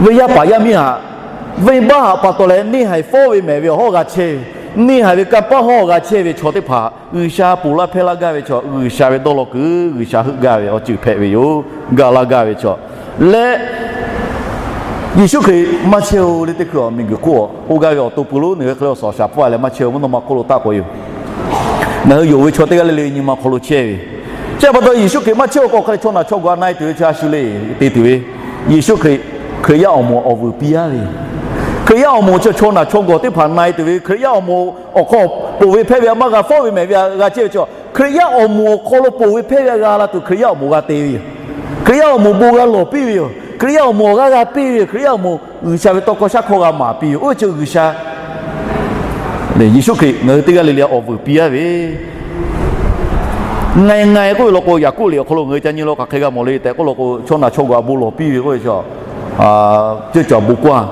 ve yaˇ paˍ yaˇ miˇ htaꞈ venˇbaˆ htaꞈ pa taw leh neˇ haiˬ fawˉ ve mehˍ ve awˬ hawˉ g'a chehˇ ve, neˇ haiˬ ve kanˇ paˆ hawˇ g'a chehˇ ve chaw teˇ hpaˍ G'uiˬsha ponˬ laˇ hpehˇ laˇ gaˇ ve chaw, G'uiˬsha ve dawˇ law kuiˬ G'uiˬsha heuˆ gaˇ ve awˬ ceuˬ hpehꞈ ve yoˬ. Ga laˇ gaˇ ve chaw leh, Yeˍsuˆ Hkriꞈ maˇ chehˇ-oˬ le teˇ hkui awˬ miˬguiˬ hk'oˆ-a k'oˆ gaˇ ve awˬ to pui lonˉ nyi ve hk'e le awˬ suhˍ awˬ shaˍ hpfuhˇ-a leh maˇ chehˇ-oˬ, mvuhˇ naw ma hk'oˆ lo taˆ k'oꞈ-e yoˬ. Ngaˬ hui yonˍ ve chaw teˇ g'aˇ le le nyi ma hk'aw lo chehˇ ve, chi pa taw Yeˍsuˆ Hkriꞈ maˇ chehˇ-oˬ k'o hk'e leh chaw naˬ chaw gawˬ a na-e tuˬ ve chi a shu le te tuˬ ve, Yeˍsuˆ Hkriꞈ, Hkriꞈ yaˇ awˬ moˍ awˬ vuiˬ piˇ-a ve yoˬ. Hkriꞈ yaˇ awˬ moˍ chi chaw naˬ chaw gawˬ teˇ hpaˍ na e tuˬ ve, Hkriꞈ yaˇ awˬ moˍ awˬ hk'aw ponˬ ve hpehˇ ve a maˇ g'a, fawˉ ve mehˍ ve a g'a chehˇ ve chi, Hkriꞈ yaˇ awˬ moˍ awˬ hk'aw lo ponˬ ve hpehˇ ve a g'a la tuˬ Hkriꞈ yaˇ awˬ moˍ g'a te ve yoˬ. Hkriꞈ yaˇ awˬ moˍ bon g'a lawˬ piˇ ve yoˬ. Hkriꞈ yaˇ awˬ moˍ awˬ g'aˇ g'a piˇ ve yoˬ. Hkriꞈ yaˇ awˬ moˍ G'uiˬsha ve tawˇ hkawˇ shaˉ hkawˇ g'a maˍ piˇ ve yoˬ. Oˇ ve chi G'uiˬsha Yeˍsuˆ Hkriꞈ ngaˬ hui teˇ g'aˇ le le awˬ vuiˬ piˇ a ve, ngaˬ ngaˬ k'oˆ ve law k'o, Yaˍkoˆ liꞈ awˬ hk'aw lo ngaˬ hui ca nyi law k'o hk'aˬ hk'e g'a mawˬ le tehꞈ k'oˆ law k'o, chaw naˬ chaw gawˬ a bon lawˬ piˇ ve k'oˆ ve chi, ceuˇ caˬ bon kawˇ,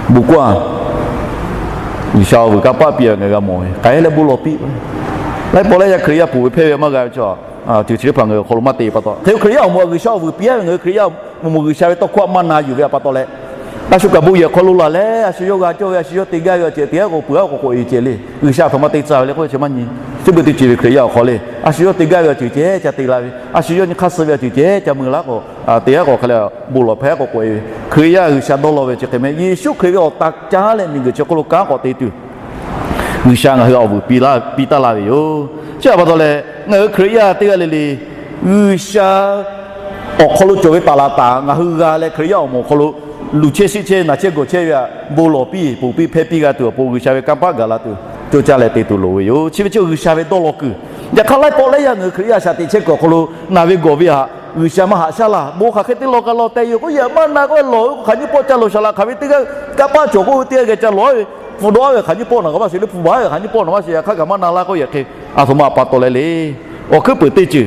bon kawˇ, G'uiˬsha awˬ vuiˬ kanˇ paˆ piˇ ve ngaˬ hui g'a mawˬ ve, k'ai leh bon lawˬ piˇ. Laiˉ pawˆ laiˉ yaˇ Hkriꞈ yaˇ ponˬ ve hpehˇ ve a maˇ g'a ve chi, ceuˬ chi teˇ hpaˍ ngaˬ hui awˬ hk'aw lo maˇ te pa taw, hk'e Hkriꞈ yaˇ awˬ moˍ G'uiˬsha awˬ vuiˬ piˇ a ve, ngaˬ hui Hkriꞈ yaˇ awˬ moˍ G'uiˬsha ve tawˇ hkawˇ maˇ na yuˬ ve a pa taw leh, a shu kaꞈ bon yehˬ hk'aw lo laˬ leh a shu yawˇ g'a cawˇ ve, a shu yawˇ te gaˇ ve awˬ ceuˬ te gaˇ k'o, peuˬ a k'o k'oꞈ e ceh le. G'uiˬsha a htoꞈ ma te tcuh ve le k'oˆ ve chi maˇ nyi. Chi beuꞈ teˇ ceuˬ ve Hkriꞈ yaˇ awˬ hk'aw le, a shu yawˇ te gaˇ ve awˬ ceuˬ ceh ca te la ve, a shu yawˇ nyi hk'aˇ suh ve awˬ ceuˬ ceh ca mui laˇ k'o, te a k'o hk'e leh bon lawˬ hpehˇ k'o k'oꞈ e ve, Hkriꞈ yaˇ G'uiˬsha dawˇ law ve chi hk'e meh, Yeˍsuˆ Hkriꞈ ve awˬ ta caˉ leh miˬguiˬ chi hk'oˆ lo kanˉ k'awꞈ te tuˬ G'uiˬsha ngaˬ hui awˬ vuiˬ piˇ taˍ laˇ ve yoˬ. Chi a pa taw leh ngaˬ hui Hkriꞈ yaˇ teˇ g'aˇ le le G'uiˬsha awˬ hk'aw lo cawˬ ve taˍ laˍ taˍ ngaˬ hui g'a leh Hkriꞈ yaˇ awˬ moˍ awˬ hk'aw lo luˬ chehˇ shiˆ chehˇ naˬ chehˇ gawˬ chehˇ ve a, bon lawˬ piˇ ponˬ piˇ hpehˇ piˇ g'a tuˬ awˬ pon G'uiˬsha ve kanˇ paˆ gaˬ la tuˬ coˇ caˇ leh te tuˬ loˍ ve yoˬ. Chi ve chi G'uiˬsha ve dawˇ law kuiˬ. Yaꞈ hk'aˇ laiˉ pawˆ laiˉ yaˇ ngaˬ hui Hkriꞈ yaˇ shaꞈ teꞈ chehˇ kuiˬ awˬ hk'aw lo naˬ ve gawˬ ve htaꞈ G'uiˬsha maˇ haꞈ shaˉ laˇ. Bon hk'aˬ hk'e te lawˬ kaꞈ lawˬ tehꞈ yoˬ k'oˆ yaꞈ maˇ na k'oˆ ve lawˬ ve k'o, hk'aˬ nyiˇ pawˆ ca loˍ shaˍ laꞈ hk'aˬ ve teˇ g'aˇ kanˇ paˆ cawˬ k'oˆ ve teˇ g'aˇ geh ca lawˬ ve, hpu dawˇ ve hk'aˬ nyiˇ pawˆ naˬ k'aꞈ maˇ sheˍ le, hpu baˬ ve hk'aˬ nyiˇ pawˆ naˬ maˇ sheˍ, yaꞈ hk'aˇ kaꞈ maˇ na laˇ k'oˆ yaꞈ hk'e, a htoꞈ ma pa taw leh le. Awˬ hkuiˉ puiˍ teˇ ceuˬ,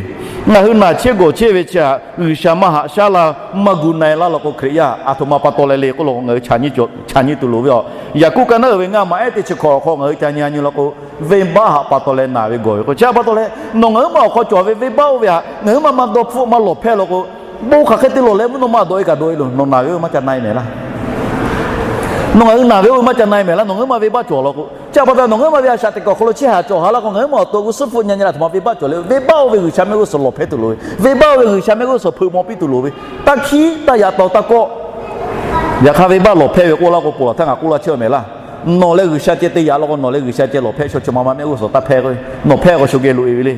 ngaˬ hui naˬ chehˇ gawˬ chehˇ ve chi htaꞈ G'uiˬsha maˇ haꞈ shaˉ laˇ, maˇ gu na e laˇ law k'o, Hkriꞈ yaˇ a htoꞈ ma pa taw leh le k'oˆ law k'o, ngaˬ hui chaꞈ nyi tuˬ loˍ ve yoˬ. Yaˍkoˆ ka naˉ uiˍ ve ngaˇ maˬ ehˉ teˇ chi hkawꞈ awˬ hk'aw ngaˬ hui ca nyi a nyi law k'o, venˇbaˆ htaꞈ pa taw leh naˬ ve gawˬ ve k'o, chi htaꞈ pa taw leh nawˬ ngaˬ huiˉ ma awˬ hk'aw cawˬ ve venˇbaˆ oˇ ve htaꞈ ngaˬ huiˉ ma maˇ dawˇ hpfuhˆ maˇ lawˬ hpehˇ law k'o, bon hk'aˬ hk'e te lawˬ leh mvuhˇ naw ma dawꞈ e kaꞈ dawꞈ e loˬ, nawˬ naˬ ve oˇ ve maˇ ca na e mehˍ laˇ. Nawˬ ngaˬ hui naˬ ve oˇ ve maˇ ca na e mehˍ laˇ, nawˬ ngaˬ huiˉ ma venˇbaˆ cawˬ law k'o. Chi htaꞈ pa taw nawˬ ngaˬ huiˉ ma ve a shaꞈ teꞈ kuˬ awˬ hk'aw lo chehˇ haˍ cawˬ haˍ laˇ k'o, ngaˬ huiˉ ma awˬ to g'uˇ suhˉ hpfuhˆ nyi nyi leh a htoꞈ ma venˇbaˆ cawˬ le. Venˇbaˆ oˇ ve G'uiˬsha mehˆ g'uˇ suhˍ lawˬ hpehˇ tuˬ loˍ ve, venˇbaˆ oˇ ve G'uiˬsha mehˆ g'uˇ suhˍ hpeuꞈ maw piˇ tuˬ loˍ ve, taˇ hkiˉ taˇ yaꞈ taw taˇ kawˆ. Yaꞈ hk'aˇ venˇbaˆ lawˬ hpehˇ ve k'oˆ laˇ k'o, ponˬ laˬ htaˇ ngaˬ k'oˆ laˇ chehˇ mehˍ laˇ. Nawˬ leh G'uiˬsha ceh te yaꞈ law k'o, nawˬ leh G'uiˬsha ceh lawˬ hpehˇ, chaw chi ma ma mehˆ g'uˇ suhˍ taˇ hpehˇ k'o, nawˬ hpehˇ k'o shu geh loꞈ e ve le.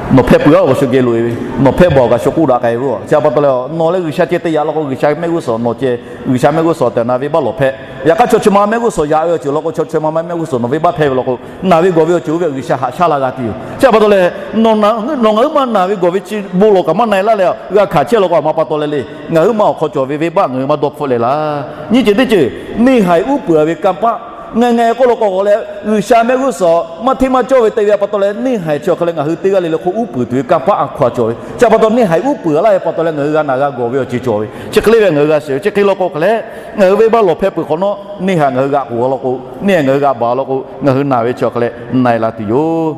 Nawˬ hpehˇ peuˬ a k'o shu geh loꞈ e ve, nawˬ hpehˇ baˬ kaꞈ shu k'oˆ daꞈ k'ai ve. Chi htaꞈ pa taw leh nawˬ leh G'uiˬsha ceh te yaꞈ law k'o, G'uiˬsha mehˆ g'uˇ suhˍ nawˬ ceh, G'uiˬsha mehˆ g'uˇ suhˍ tehꞈ naˬ venˇbaˆ lawˬ hpehˇ. Yaꞈ hk'aˇ chaw chi ma mehˆ g'uˇ suhˍ yaꞈ ve awˬ ceuˬ law k'o, chaw chi ma ma mehˆ g'uˇ suhˍ nawˬ venˇbaˆ hpehˇ ve law k'o, naˬ ve gawˬ ve awˬ ceuˬ oˇ ve G'uiˬsha haꞈ shaˉ laˇ g'a tuˬ yoˬ. Chi htaꞈ pa taw leh nawˬ ngaˬ huiˉ ma naˬ ve gawˬ ve chi bon lawˬ kaꞈ maˇ na e laˇ leh, g'a hkanˍ chehˇ law k'o, a htoꞈ ma pa taw leh le. Ngaˬ huiˉ ma awˬ hk'aw cawˬ ve venˇbaˆ ngaˬ hui maˇ dawˇ hpfuhˆ leh laˇ. Nyiˇ ceuˬ teˇ ceuˬ, neˇ haiˬ uˉ peunˍ ve kanˇ paˆ. Ngaˬ ngaˬ k'oˆ law k'o, k'awꞈ leh G'uiˬsha mehˆ g'uˇ suhˍ maˇ hteˇ maˇ cawˇ ve te ve a pa taw leh, neˇ haiˬ chi awˬ hk'aw leh ngaˬ hui teˇ g'aˇ le le hk'oˆ uˉ peunˍ tuˬ ve kanˇ paˆ a hkaw a cawˬ ve. Chi htaꞈ pa taw neˇ haiˬ uˉ peunˍ laˇ ve pa taw leh ngaˬ hui g'a naˬ g'a gawˬ ve awˬ ceuˬ cawˬ ve. Chi hk'e le ve ngaˬ hui g'a shiˍ ve. Chi hk'e law k'o hk'aˬ leh, ngaˬ hui venˇbaˆ lawˬ hpehˇ peuˬ hk'awꞈ nawˉ, neˇ haiˬ ngaˬ hui g'aꞈ k'oˬ law k'o, neˇ haiˬ ngaˬ hui g'aꞈ baˬ law k'o, ngaˬ hui naˬ ve chi awˬ hk'aw leh na e la tuˬ yoˬ.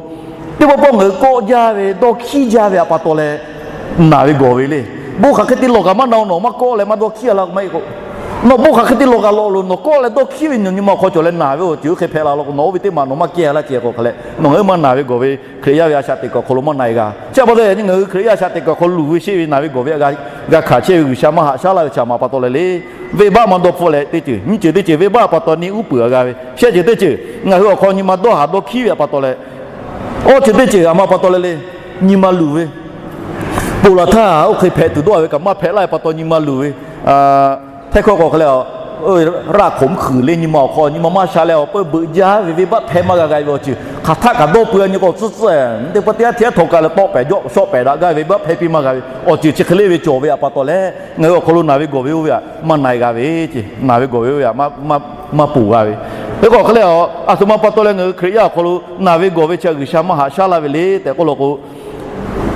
Teˇ pawˆ pawˆ ngaˬ hui kawˆ jaˇ ve, dawˇ hkiˉ jaˇ ve a pa taw leh naˬ ve gawˬ ve le. Bon hk'aˬ hk'e te lawˬ kaꞈ maˇ na, nawˬ maˇ kawˆ leh maˇ dawˇ hkiˉ a laˇ k'o maˇ heˆ k'o, nawˬ bon hk'aˬ hk'e te lawˬ kaꞈ lawˬ loˬ, nawˬ kawˆ leh dawˇ hkiˉ ve nawˬ nyi ma awˬ hk'aw cawˬ leh naˬ ve awˬ ceuˬ oˇ hk'e hpehꞈ la law k'o, nawˬ oˇ ve teˇ maˬ nawˬ maˇ kehˇ laˇ ceh k'o hk'aˬ leh, nawˬ ngaˬ huiˉ ma naˬ ve gawˬ ve Hkriꞈ yaˇ ve a shaꞈ teꞈ kuˬ awˬ hk'aw lo maˇ na e g'a. Chi htaꞈ pa taw leh ngaˬ hui Hkriꞈ yaˇ a shaꞈ teꞈ kuˬ awˬ hk'aw lo luˬ ve sheˆ ve naˬ ve gawˬ ve g'a hkanˍ chehˇ ve G'uiˬsha maˇ haꞈ shaˉ laˇ ve chi a htoꞈ ma pa taw leh le. Venˇbaˆ maˇ dawˇ hpfuhˆ leh teˇ ceuˬ, nyiˇ ceuˬ teˇ ceuˬ venˇbaˆ a pa taw neˇ uˉ peunˍ a g'a ve, shehˆ ceuˬ teˇ ceuˬ ngaˬ hui awˬ hk'aw nyi ma dawˇ haˍ dawˇ hkiˉ ve a pa taw leh, awˇ ceuˬ teˇ ceuˬ a htoꞈ ma pa taw leh le, nyi ma luˬ ve, ponˬ laˬ htaˇ oˇ hk'e hpehꞈ tuˬ dawˇ ve kaꞈ maˇ hpehꞈ laˇ ve pa taw nyi ma luˬ ve, hteˇ hkawˇ k'awꞈ hk'e leh, raˇ hkoˍ mvuhˇ hk'uiˬ le nyi ma awˬ hk'aw nyi ma maˇ sha leh awˬ peu beuꞈ jaˇ ve venˇbaˆ hpehˇ maˇ g'a g'a ve awˬ ceuˬ hk'aˬ htaˆ kaꞈ dawˇ pui a nyi k'o tcuhˉ tcuhˉ, teˇ pawˆ teˇ yanˇ hteˇ a htoꞈ kaꞈ leh tawˆ pehˍ jawˆ shawˆ pehˍ daꞈ gaˇ ve venˇbaˆ hpehˇ piˇ maˇ g'a ve awˬ ceuˬ chi hk'e le ve cawˬ ve a pa taw leh, ngaˬ hui awˬ hk'aw lo naˬ ve gawˬ ve oˇ ve htaꞈ maˇ na e g'a ve ce. Naˬ ve gawˬ ve oˇ ve htaꞈ maˇ ponˬ g'a ve, hk'e k'awꞈ hk'e leh a htoꞈ ma pa taw leh ngaˬ hui Hkriꞈ yaˇ awˬ hk'aw lo naˬ ve gawˬ ve chi G'uiˬsha maˇ haꞈ shaˉ laˇ ve le tehꞈ k'oˆ law k'o,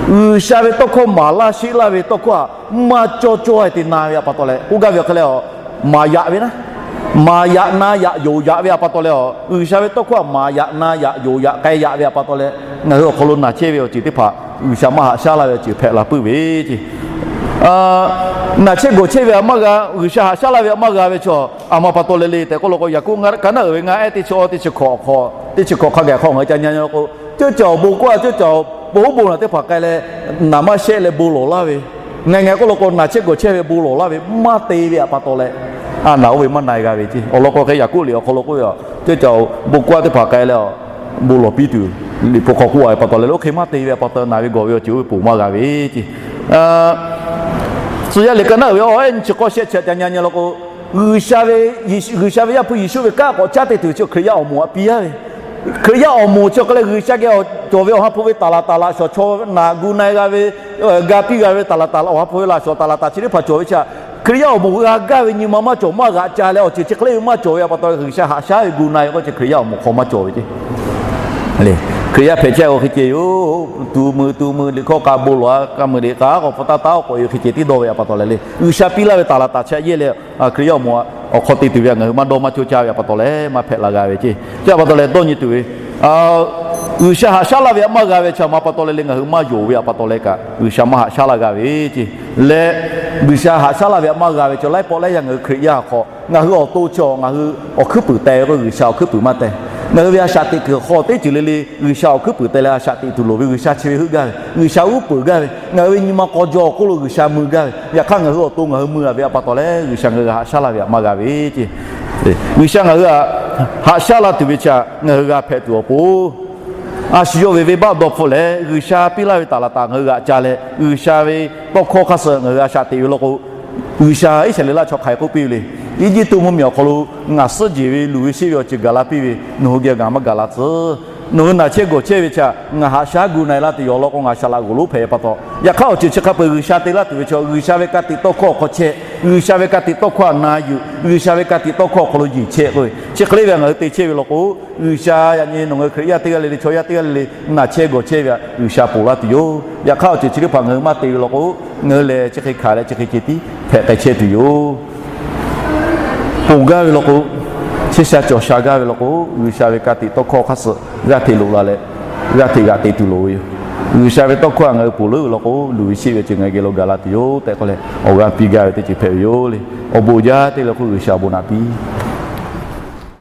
G'uiˬsha ve tawˇ hkawˇ maˍ laˇ sheˆ laˇ ve tawˇ hkawˇ htaꞈ maˇ cawˇ cawˇ e te na ve a pa taw leh k'oˆ gaˇ ve awˬ hk'e leh, maˍ yaꞈ ve naˉ, maˍ yaꞈ na yaꞈ yonˍ yaꞈ ve a pa taw leh, G'uiˬsha ve tawˇ hkawˇ htaꞈ maˍ yaꞈ na yaꞈ yonˍ yaꞈ k'ai yaꞈ ve a pa taw leh, ngaˬ hui awˬ hk'aw lo naˬ chehˇ ve awˬ ceuˬ teˇ hpaˍ G'uiˬsha maˇ haꞈ shaˉ laˇ ve awˬ ceuˬ hpehꞈ la puiˉ ve ce. Naˬ chehˇ gawˬ chehˇ ve htaꞈ maˇ g'a, G'uiˬsha haꞈ shaˉ laˇ ve htaꞈ maˇ g'a ve chaw a htoꞈ ma pa taw leh le tehꞈ k'oˆ law k'o, Yaˍkoˆ ka naˉ uiˍ ve ngaˇ ehˉ teˇ chi awˇ teˇ chi hkawꞈ awˬ hk'aw, teˇ chi hkawꞈ hk'a gaˬ hk'aw ngaˬ hui ca nyi law k'o, ceuˇ caˬ awˬ bon kawˇ a ceuˇ caˬ awˬ bon hoˉ bon naˬ teˇ hpaˍ k'ai leh, naˬ maˇ shehˆ leh bon lawˬ laˇ ve, ngaˬ ngaˬ k'oˆ law k'o naˬ chehˇ gawˬ chehˇ ve bon lawˬ laˇ ve maˇ te ve a pa taw leh, a naˬ oˇ ve maˇ na e g'a ve ce. Awˬ lawn k'o hk'e Yaˍkoˆ liꞈ awˬ hk'aw lo k'oˆ ve a, ceuˇ caˬ awˬ bon kawˇ a teˇ hpaˍ k'ai leh, bon lawˬ piˇ tuˬ liꞈ hpu hk'aw k'oˆ a ve pa taw leh, oˇ hk'e maˇ te ve a pa taw naˬ ve gawˬ ve awˬ ceuˬ oˇ ve ponˬ maˇ g'a ve ce. Tcuh yaˇ liꞈ ka naˉ uiˍ ve awˇ ehˉ nyi chi k'awˇ shehˆ chi htaꞈ ca nyi nyi law k'o, G'uiˬsha ve, G'uiˬsha ve Yaˇ hpu Yeˍsuˆ ve kanˉ k'awꞈ caˉ te tuˬ ve chi Hkriꞈ yaˇ awˬ moˍ htaꞈ piˇ yaˇ ve. Hkriꞈ yaˇ awˬ moˍ chi hk'e leh G'uiˬsha geh cawˬ ve awˬ ha hpu ve taˍ laˍ taˍ laꞈ shawˍ chaw naꞈ gu na-e g'a ve, ga piˇ g'a ve taˍ laˍ taˍ laꞈ awˬ ha hpu ve laꞈ shawˍ taˍ laˍ taˍ chi teˇ hpaˍ cawˬ ve chi htaꞈ Hkriꞈ yaˇ awˬ moˍ g'a gaˇ ve nyi ma maˇ cawˬ, maˇ g'aꞈ ca leh awˬ ceuˬ chi hk'e le ve maˇ cawˬ ve htaꞈ pa taw, G'uiˬsha haꞈ shaˉ ve gu na-e k'o chi Hkriꞈ yaˇ awˬ moˍ hk'aw maˇ cawˬ ve ceˇ. Hkriꞈ yaˇ hpehꞈ chehˇ k'o hk'e ceh yoˬ. Tu mui tu mui liꞈ hkawˇ k'a bon lawˬ-a, k'a mui liꞈ k'a k'awꞈ hpu taˇ taˉ k'awꞈ e hk'e ceh tiˉ dawˇ ve htaꞈ pa taw leh le, G'uiˬsha piˇ laˇ ve taˍ laˍ taˍ chi htaꞈ yehˇ leh Hkriꞈ yaˇ awˬ moˍ awˬ hk'aw te tuˬ ve htaꞈ ngaˬ hui maˇ dawˇ maˇ coˇ caˇ ve htaꞈ pa taw leh maˇ hpehꞈ la g'a ve ceˇ. Chi htaꞈ pa taw leh dawˇ nyi tuˬ ve, G'uiˬsha haꞈ shaˉ laˇ ve htaꞈ maˇ g'a ve chi htaꞈ pa taw leh le ngaˬ hui maˇ yonˍ ve htaꞈ pa taw leh kaꞈ G'uiˬsha maˇ haꞈ shaˉ laˇ g'a ve ceˇ. Leh G'uiˬsha haꞈ shaˉ laˇ ve htaꞈ maˇ g'a ve chi laiˉ pawˆ laiˉ yaˇ ngaˬ hui Hkriꞈ yaˇ hk'aw ngaˬ hui awˬ to chi ngaˬ hui awˬ hkuiˉ puiˍ teh ve k'o, G'uiˬsha awˬ hkuiˉ puiˍ maˇ teh. Ngaˬ hui ve a shaꞈ teꞈ kuiˬ hk'aw teˇ ceuˬ le le G'uiˬsha awˬ hkuiˉ puiˍ teh leh a shaꞈ teꞈ tuˬ loˍ ve, G'uiˬsha chi ve heuˆ gaˇ ve, G'uiˬsha uˉ peunˍ gaˇ ve, ngaˬ hui ve nyi ma k'aw jaw awˬ hk'oˆ lo G'uiˬsha mui gaˇ ve, yaꞈ hk'aˇ ngaˬ hui awˬ to ngaˬ hui mui-a ve htaꞈ pa taw leh G'uiˬsha ngaˬ hui haꞈ shaˉ laˇ ve htaꞈ maˇ g'a ve ceˇ. G'uiˬsha ngaˬ hui htaꞈ haꞈ shaˉ laˇ tuˬ ve chi htaꞈ ngaˬ hui g'a hpehꞈ tuˬ awˬ pon, a shu yawˇ ve venˇbaˆ dawˇ hpfuhˆ leh G'uiˬsha piˇ laˇ ve taˍ laˍ taˍ ngaˬ hui g'aꞈ ca leh G'uiˬsha ve tawˇ hkawˇ hk'aˇ suh ngaˬ hui a shaꞈ teꞈ ve law k'o, G'uiˬsha Iˉsaˍreˍlaˆ chaw hk'aˬ hk'e k'oˆ piˇ ve le, Eˇjiˇtuꞈ mvuhˇmiˬ awˬ hk'aw lo ngaˬ suhˉ jeˬ ve luˬ ve sheˆ ve awˬ ceuˬ gaˬ la piˇ ve, nawˬ hui geh ngaˬ maˇ gaˬ la tcuh. Nawˬ hui naˬ chehˇ gawˬ chehˇ ve chi htaꞈ ngaˬ haꞈ shaˉ gu na-e laˇ tuˬ yoˬ law k'o, ngaˬ shaˍ laꞈ g'oˍ lonˉ hpehꞈ ve pa taw, yaꞈ hk'aˇ awˬ ceuˬ chi hk'a peu-eˬ G'uiˬsha te laˇ tuˬ ve chi G'uiˬsha ve ka tiꞈ tawˇ hkawˇ awˬ hk'aw chehˇ, G'uiˬsha ve ka tiꞈ tawˇ hkawˇ htaꞈ na yuˬ, G'uiˬsha ve ka tiꞈ tawˇ hkawˇ awˬ hk'aw lo yeˬ chehˇ k'oˆ ve chi hk'e le ve htaꞈ ngaˬ hui te chehˇ ve law k'o, G'uiˬsha yaꞈ nyi nawˬ ngaˬ hui Hkriꞈ yaˇ teˇ g'aˇ le le, chaw yaˇ teˇ g'aˇ le le naˬ chehˇ gawˬ chehˇ ve htaꞈ G'uiˬsha ponˬ laˇ tuˬ yoˬ. Yaꞈ hk'aˇ awˬ ceuˬ chi teˇ hpaˍ ngaˬ hui maˇ te ve law k'o, ngaˬ hui lehˬ chi hk'e hkanˍ leh chi hk'e ceh tiˉ hpehꞈ k'ai chehˇ tuˬ yoˬ. Ponˬ gaˇ ve law k'o, chehˇ sha cawˬ sha gaˇ ve law k'o, G'uiˬsha ve ka tiꞈ tawˇ hkawˇ hk'aˇ suh g'aˇ hteꞈ loꞈ la leh g'aˇ hteꞈ g'aꞈ te tuˬ loˍ ve yoˬ. G'uiˬsha ve tawˇ hkawˇ htaꞈ ngaˬ hui ponˬ leuˉ ve law k'o, luˬ ve sheˆ ve awˬ ceuˬ ngaˬ hui geh lo gaˬ la tuˬ yoˬ tehꞈ k'oˆ leh awˬ g'aˇ piˇ gaˇ ve teˇ ceuˬ hpehꞈ ve yoˬ le. Awˬ bon jaˇ te le k'o G'uiˬsha awˬ bon naꞈ piˇ